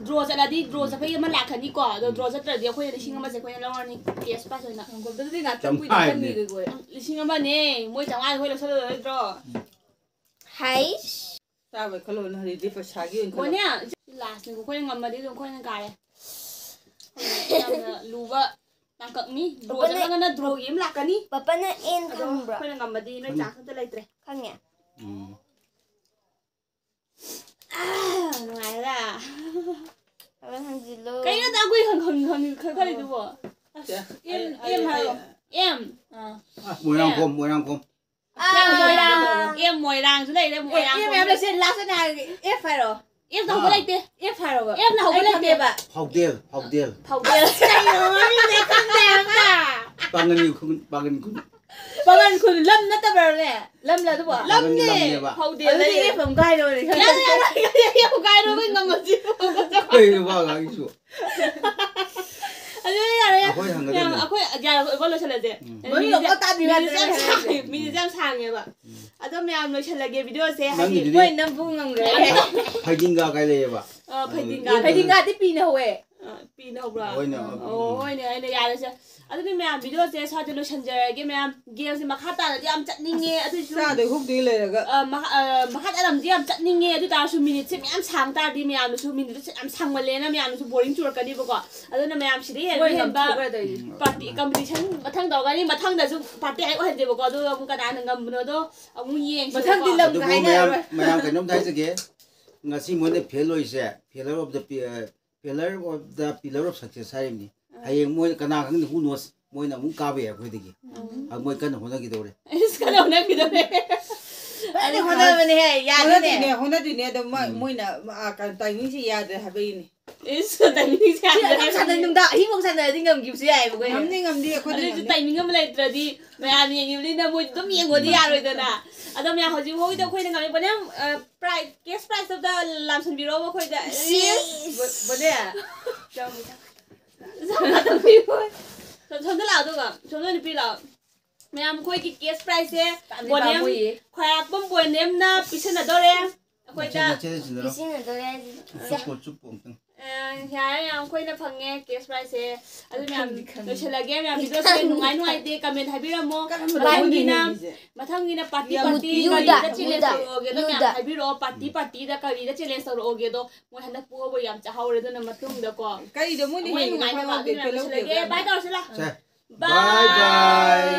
ꯗ꯭ꯔꯣ ꯆꯠꯂꯗꯤ ꯗ꯭ꯔꯣ ꯆꯠꯄꯒꯤ ꯑꯃ ꯂꯥꯛꯀꯅꯤꯀꯣ꯫ ꯑꯗꯣ ꯗ꯭ꯔꯣ ꯆꯠꯇ꯭ꯔꯗꯤ ꯑꯩꯈꯣꯏꯅ ꯂꯤꯁꯤꯡ ꯑꯃꯁꯦ ꯑꯩꯈꯣꯏꯅ ꯂꯧꯔꯅꯤ꯫ ꯀꯦꯁ ꯄ꯭ꯔꯥꯏꯁ ꯑꯣꯏꯅ꯫ ꯉꯥꯏꯈꯣ, ꯑꯗꯨꯗꯤ ꯉꯥꯛꯇꯪ ꯀꯨꯏꯅ ꯆꯥꯝꯃꯉꯥꯅꯦ꯫ ꯈꯟꯈꯤꯒꯦꯀꯣ ꯑꯩ꯫ ꯂꯤꯁꯤꯡ ꯑꯃꯅꯦ꯫ ꯃꯣꯏ ꯆꯥꯝꯃꯉꯥ ꯑꯩꯈꯣꯏ ꯂꯧꯁꯜꯂꯔꯣꯏꯗ꯭ꯔꯣ? ꯍꯥꯏꯁ꯫ ꯆꯥꯕꯩ ꯈꯜꯂꯣ, ꯅꯪ ꯍꯧꯖꯤꯛꯇꯤ ꯄꯩꯁꯥꯒꯤ ꯑꯣꯏꯅ ꯈꯜꯂꯣ꯫ ꯃꯣꯅꯦ, ꯁꯤ ꯂꯥꯁꯅꯤꯀꯣ꯫ ꯑꯩꯈꯣꯏꯅ ꯉꯝꯃꯗꯤ ꯑꯗꯨꯝ ꯑꯩꯈꯣꯏꯅ ꯀꯥꯔꯦ꯫ ꯌꯥꯝꯅ ꯂꯨꯕ ꯇꯥꯡꯀꯛꯅꯤ꯫ ꯗ꯭ꯔꯣ ꯄꯥꯄꯥꯅ, ꯆꯠꯂꯒꯅ ꯗ꯭ꯔꯣꯒꯤ ꯑꯃ ꯂꯥꯛꯀꯅꯤ꯫ ꯄꯥꯄꯥꯅ ꯑꯦꯟ ꯑꯗꯣ ꯈꯪꯕ꯭ꯔꯣ? ꯑꯩꯈꯣꯏꯅ ꯉꯝꯃꯗꯤ ꯅꯣꯏ ꯈꯪꯉꯦ꯫ ꯆꯥꯟꯁ ꯑꯝꯇ ꯂꯩꯇ꯭ꯔꯦ꯫ ꯈꯪꯉꯦ꯫ ꯎꯝ꯫ ꯑꯥ, ꯅꯨꯡꯉꯥꯏꯔꯦꯗ꯫ ꯄꯥꯄꯥꯅ ꯍꯪꯖꯤꯜꯂꯣ꯫ ꯀꯩꯅꯣ ꯇꯥ ꯑꯩꯈꯣꯏ ꯍꯪ-, ꯍꯪ-, ꯍꯪ-, ꯈꯪ-, ꯈꯜꯂꯤꯗꯨꯕꯣ? ꯑꯁ, ꯑꯦꯝ, ꯑꯩ, ꯑꯦꯝ ꯑꯩ, ꯍꯥꯏꯌꯣ꯫ ꯑꯩ ꯑꯦꯝ꯫ ꯑꯥ꯫ ꯑꯁ, ꯃꯣꯏꯔꯥꯡꯈꯣꯝ, ꯃꯣꯏꯔꯥꯡꯈꯣꯝ꯫ ꯑꯥ꯫ ꯑꯦꯝ ꯃꯣꯏꯔꯥꯡꯁꯨ ꯂꯩꯔꯦ, ꯑꯦ, ꯃꯣꯏꯔꯥꯡ ꯑꯦꯝ ꯃꯌꯥꯝ ꯂꯩꯁꯦ, ꯂꯥꯁ ꯑꯣꯏꯅ ꯍꯥꯏꯔꯒꯦ, ꯑꯦꯐ ꯍꯥꯏꯔꯣ꯫ ꯑꯦꯐ ꯇꯧꯕ ꯑꯥ꯫ ꯂꯩꯇꯦ꯫ ꯑꯦꯐ ꯍꯥꯏꯔꯣꯕ꯫ ꯑꯦꯐꯅ ꯍꯧꯕ ꯑꯩ ꯂꯩꯇꯦ꯫ ꯈꯪꯉꯦꯕ꯫ ꯐꯥꯎꯗꯦꯜ, ꯐꯥꯎꯗꯦꯜ꯫ ꯐꯥꯎꯗꯦꯜ꯫ ꯀꯩꯅꯣ ꯃꯃꯤꯡꯅꯦ ꯈꯪꯗꯦ ꯑꯝꯇ꯫ ꯄꯥꯡꯒꯟꯒꯤ ꯈꯨꯟ, ꯄꯥꯡꯒꯟ ꯈꯨꯟ꯫ ꯄꯥꯡꯒꯟ ꯈꯨꯟ ꯂꯝ ꯅꯠꯇꯕ꯭ꯔꯅꯦ? ꯂꯝꯂ ꯑꯗꯨꯕꯣ? ꯄꯥꯡꯒꯟꯒꯤ ꯂꯝꯅꯦ꯫ ꯂꯝꯅꯦꯕ꯫ ꯐꯥꯎꯗꯦꯜ ꯑꯗꯨꯗꯤ ꯂꯩꯔꯦ꯫ ꯑꯦꯐ ꯑꯃꯨꯛ ꯍꯥꯏꯔꯣꯅꯦ꯫ ꯌꯥꯔꯦ, ꯌꯥꯔꯦ, ꯌꯥꯔꯦ, ꯑꯦꯐ ꯑꯃꯨꯛ ꯍꯥꯏꯔꯣ, ꯑꯩꯈꯣꯏ ꯉꯝꯃꯁꯤ꯫ ꯀꯩꯅꯣ ꯃꯥ ꯉꯥꯡꯉꯤꯁꯤꯕꯣ? ꯑꯗꯨꯗꯤ ꯌꯥꯔꯦ, ꯌꯥꯔꯦ꯫ ꯑꯩꯈꯣꯏ ꯍꯪꯒꯗꯕꯅꯦ꯫ ꯃꯌꯥꯝ, ꯑꯩꯈꯣꯏ, ꯌꯥꯔꯦ, ꯑꯩꯈꯣꯏ ꯂꯣꯏꯁꯤꯜꯂꯁꯦ꯫ ꯎꯝ꯫ ꯃꯃꯤꯡ ꯑꯃ ꯇꯥꯗ꯭ꯔꯤ ꯃꯤꯅꯤꯠꯁꯦ ꯌꯥꯝ ꯉꯥꯛꯇꯅꯦ ꯁꯥꯡꯉꯦ, ꯍꯥꯏꯔꯛꯑꯦ꯫ ꯃꯤꯅꯤꯠꯁꯦ ꯌꯥꯝ ꯁꯥꯡꯉꯦꯕ꯫ ꯎꯝ꯫ ꯑꯗꯣ ꯃꯌꯥꯝ ꯂꯣꯏꯁꯤꯜꯂꯒꯦ ꯚꯤꯗꯤꯑꯣꯁꯦ, ꯍꯥꯏꯗꯤ ꯅꯪꯒꯤꯗꯨꯗꯤ ꯃꯣꯏ ꯅꯝꯕꯨ ꯉꯝꯈ꯭ꯔꯦ꯫ ꯐꯩꯗꯤꯡꯒꯥ ꯀꯥꯏ ꯂꯩꯌꯦꯕ? ꯑ, ꯐꯩꯗꯤꯡꯒꯥ꯫ ꯐꯩꯗꯤꯡꯒꯥꯗꯤ ꯄꯤꯅ ꯍꯧꯋꯦ꯫ ꯑ, ꯄꯤꯅ ꯍꯧꯕ꯭ꯔꯥ? ꯍꯣꯏꯅꯦ, ꯑ, ꯑꯣ, ꯍꯣꯏꯅꯦ, ꯑꯩꯅ ꯌꯥꯔꯦꯁꯦ꯫ ꯑꯗꯨꯗꯤ ꯃꯌꯥꯝ ꯚꯤꯗꯤꯑꯣꯁꯦ ꯁ꯭ꯋꯥꯏꯗ ꯂꯣꯏꯁꯤꯟꯖꯔꯒꯦ ꯃꯌꯥꯝ꯫ ꯒꯦꯝꯁꯦ ꯃꯈꯥ ꯇꯥꯅꯗꯤ ꯌꯥꯝ ꯆꯠꯅꯤꯡꯉꯦ, ꯑꯗꯨꯏꯁꯨ ꯆꯥꯗꯣꯏ ꯍꯨꯞꯇꯣꯏ ꯂꯩꯔꯒ꯫ ꯑ, ꯃꯈꯥ, ꯑ, ꯃꯈꯥ ꯇꯥꯅꯗꯤ ꯌꯥꯝ ꯆꯠꯅꯤꯡꯉꯦ, ꯑꯗꯨ ꯇꯥꯔꯁꯨ ꯃꯤꯅꯤꯠꯁꯦ ꯃꯌꯥꯝ ꯁꯥꯡ ꯇꯥꯔꯗꯤ ꯃꯌꯥꯝꯅꯁꯨ ꯃꯤꯅꯤꯠꯁꯦ ꯌꯥꯝ ꯁꯥꯡꯃꯜꯂꯦꯅ ꯃꯌꯥꯝꯅꯁꯨ ꯕꯣꯔꯤꯡ ꯆꯨꯔꯛꯀꯅꯤꯕꯀꯣ꯫ ꯑꯗꯨꯅ ꯃꯌꯥꯝ ꯁꯤꯗꯩ ꯍꯦꯟꯕ ꯃꯣꯏ ꯍꯦꯟꯕ ꯉꯝꯊꯣꯛꯈ꯭ꯔꯗꯣꯏꯅꯤ꯫ ꯄꯥꯔꯇꯤ ꯀꯝꯄꯤꯇꯤꯁꯟ ꯃꯊꯪ ꯇꯧꯔꯒꯅꯤ, ꯃꯊꯪꯗꯁꯨ ꯄꯥꯔꯇꯤ ꯍꯥꯏ ꯑꯣꯏꯍꯟꯁꯦꯕꯀꯣ, ꯑꯗꯨꯒ ꯑꯃꯨꯛ ꯀꯅꯥꯅ ꯉꯝꯕꯅꯣꯗꯣ ꯑꯃꯨꯛ ꯌꯦꯡꯁꯦꯕꯀꯣ꯫ ꯃꯊꯪꯗꯤ ꯂꯝꯒ ꯑꯗꯨꯕꯨ ꯃꯌꯥꯝ, ꯍꯥꯏꯅꯔꯔꯣꯏ꯫ ꯃꯌꯥꯝ ꯀꯩꯅꯣꯝꯇ ꯍꯥꯏꯖꯒꯦ, ꯉꯁꯤ ꯃꯣꯏꯅ ꯐꯦꯜ ꯑꯣꯏꯔꯤꯁꯦ, failure of the pi-, ꯑ, failure of the pillar of success ꯍꯥꯏꯔꯤꯕꯅꯤ꯫ ꯑꯥ꯫ ꯍꯌꯦꯡ ꯃꯣꯏ ꯀꯅꯥ ꯈꯪꯅꯤ, who knows, ꯃꯣꯏꯅ ꯑꯃꯨꯛ ꯀꯥꯕ ꯌꯥꯏ ꯑꯩꯈꯣꯏꯗꯒꯤ꯫ ꯎꯝ꯫ ꯑꯗꯨ ꯃꯣꯏ ꯀꯟꯅ ꯍꯣꯠꯅꯈꯤꯗꯧꯔꯦ꯫ ꯏꯁ, ꯀꯟꯅ ꯍꯣꯠꯅꯈꯤꯗꯧꯔꯦ꯫ ꯀꯟꯅ ꯍꯣꯠꯅꯕꯅꯦꯍꯦ, ꯌꯥꯗꯦꯅꯦ꯫ ꯍꯣꯠꯅꯗꯣꯏꯅꯦ, ꯍꯣꯠꯅꯗꯣꯏꯅꯦ, ꯑꯗꯣ ꯃꯣꯏ-, ꯎꯝ꯫ ꯃꯣꯏꯅ, ꯑ, ꯀ-, timingꯁꯦ ꯌꯥꯗ꯭ꯔꯦ ꯍꯥꯏꯕꯒꯤꯅꯤ꯫ ꯏꯁ, timingꯁꯦ ꯁꯤ ꯌꯥꯗ꯭ꯔꯦ ꯑꯗꯨꯝ ꯁꯥꯟꯅ-, ꯍꯥꯏꯕꯒꯤꯅꯤ꯫ ꯅꯨꯡꯗꯥꯡ ꯑꯍꯤꯡꯐꯧ ꯁꯥꯟꯅꯔꯗꯤ ꯉꯝꯈꯤꯕꯁꯨ ꯌꯥꯏꯑꯕ ꯑꯩꯈꯣꯏꯅ꯫ ꯉꯝꯅꯤ, ꯉꯝꯅꯤ, ꯑꯩꯈꯣꯏꯅ ꯑꯗꯨꯁꯨ ꯉꯝꯅꯤ꯫ Timing ꯑꯃ ꯂꯩꯇ꯭ꯔꯗꯤ ꯃꯌꯥꯝ ꯌꯦꯡꯉꯤꯕꯅꯤꯅ ꯃꯣꯏ ꯑꯗꯨꯝ ꯌꯦꯡꯉꯣꯗꯤ ꯎꯝ꯫ ꯌꯥꯔꯣꯏꯗꯅ꯫ ꯑꯗꯣ ꯃꯌꯥꯝ ꯍꯧꯖꯤꯛ ꯐꯥꯎꯒꯤꯗꯤ ꯎꯝ꯫ ꯑꯩꯈꯣꯏꯅ ꯉꯝꯃꯤ꯫ ꯕꯣꯅꯦꯝ, ꯑ, prize, cash prize ꯑꯝꯇ ꯂꯥꯝꯁꯟꯕꯤꯔꯛꯑꯣ ꯑꯩꯈꯣꯏꯗ꯫ ꯁꯤꯁ! ꯕꯣ-, ꯕꯣꯅꯦ꯫ ꯁꯣꯝ-, ꯁꯣꯝꯗ ꯂꯥꯛꯑꯣ ꯑꯗꯨꯒ꯫ ꯁꯣꯝꯗ ꯑꯣꯏꯅ ꯄꯤ ꯂꯥꯛꯑꯣ꯫ ꯃꯌꯥꯝ ꯑꯩꯈꯣꯏꯒꯤ cash prizeꯁꯦ ꯇꯥꯟꯗꯤ ꯕꯣꯅꯦꯝ, ꯄꯥꯝꯃꯨꯏꯌꯦ꯫ ꯈ꯭ꯋꯥꯏꯔꯥꯛꯄꯝ ꯕꯣꯅꯦꯝꯅ ꯄꯤꯁꯟꯅꯗꯧꯔꯦ꯫ ꯑꯩꯈꯣꯏꯗ ꯅꯆꯦ, ꯅꯆꯦ ꯁꯤꯟꯅꯔꯣ꯫ ꯄꯤꯁꯤꯟꯅꯗꯧꯔꯦ ꯍꯥꯏꯁꯤꯗꯤ꯫ ꯆꯨꯞꯄꯣ, ꯆꯨꯞꯄꯣ ꯑꯝꯇꯪ꯫ ꯑ, ꯌꯥꯔꯦ, ꯌꯥꯝ ꯑꯩꯈꯣꯏꯅ ꯐꯪꯉꯦ cash prizeꯁꯦ꯫ ꯑꯗꯨ ꯃꯌꯥꯝ ꯈꯪꯗꯤ ꯈꯪꯉꯤ꯫ ꯂꯣꯏꯁꯤꯜꯂꯒꯦ꯫ ꯃꯌꯥꯝ ꯈꯪꯗꯤ ꯚꯤꯗꯤꯑꯣꯁꯦ ꯈꯪꯉꯤ꯫ ꯅꯨꯡꯉꯥꯏ ꯅꯨꯡꯉꯥꯏꯇꯦ comment ꯍꯥꯏꯕꯤꯔꯝꯃꯣ꯫ ꯀꯔꯝꯕ ꯃꯊꯪꯒꯤꯅ, ꯂꯧꯗꯣꯏꯅꯣ ꯍꯥꯏꯁꯦ? ꯃꯊꯪꯒꯤꯅ party ꯌꯨꯗ, party ꯌꯨꯗ, ꯀꯔꯤꯗ challenge ꯌꯨꯗ꯫ ꯇꯧꯔꯛꯑꯣꯒꯦꯗꯣ ꯃꯌꯥꯝ ꯌꯨꯗ꯫ ꯍꯥꯏꯕꯤꯔꯛꯑꯣ꯫ Party ꯎꯝ꯫ Partyꯗ ꯀꯔꯤꯗ challenge ꯇꯧꯔꯛꯑꯣꯒꯦꯗꯣ ꯃꯣꯏ ꯍꯟꯗꯛ ꯄꯣꯕ ꯌꯥꯝ ꯆꯥꯍꯧꯔꯦ꯫ ꯑꯗꯨꯅ ꯃꯇꯨꯡꯗꯀꯣ ꯀꯔꯤꯗꯣ ꯃꯣꯏꯅ ꯃꯣꯏ ꯍꯦꯟꯅ ꯅꯨꯡꯉꯥꯏꯅꯕ ꯈꯪꯍꯧꯗꯦ, ꯑꯗꯨ ꯃꯌꯥꯝ ꯄꯦꯜꯍꯧꯗꯦ ꯂꯣꯏꯁꯤꯜꯂꯒꯦ꯫ ꯑꯩꯈꯣꯏꯅ꯫ Bye ꯇꯧꯔꯁꯤ ꯂꯥ꯫ ꯁꯦ꯫ Bye꯫ Bye bye꯫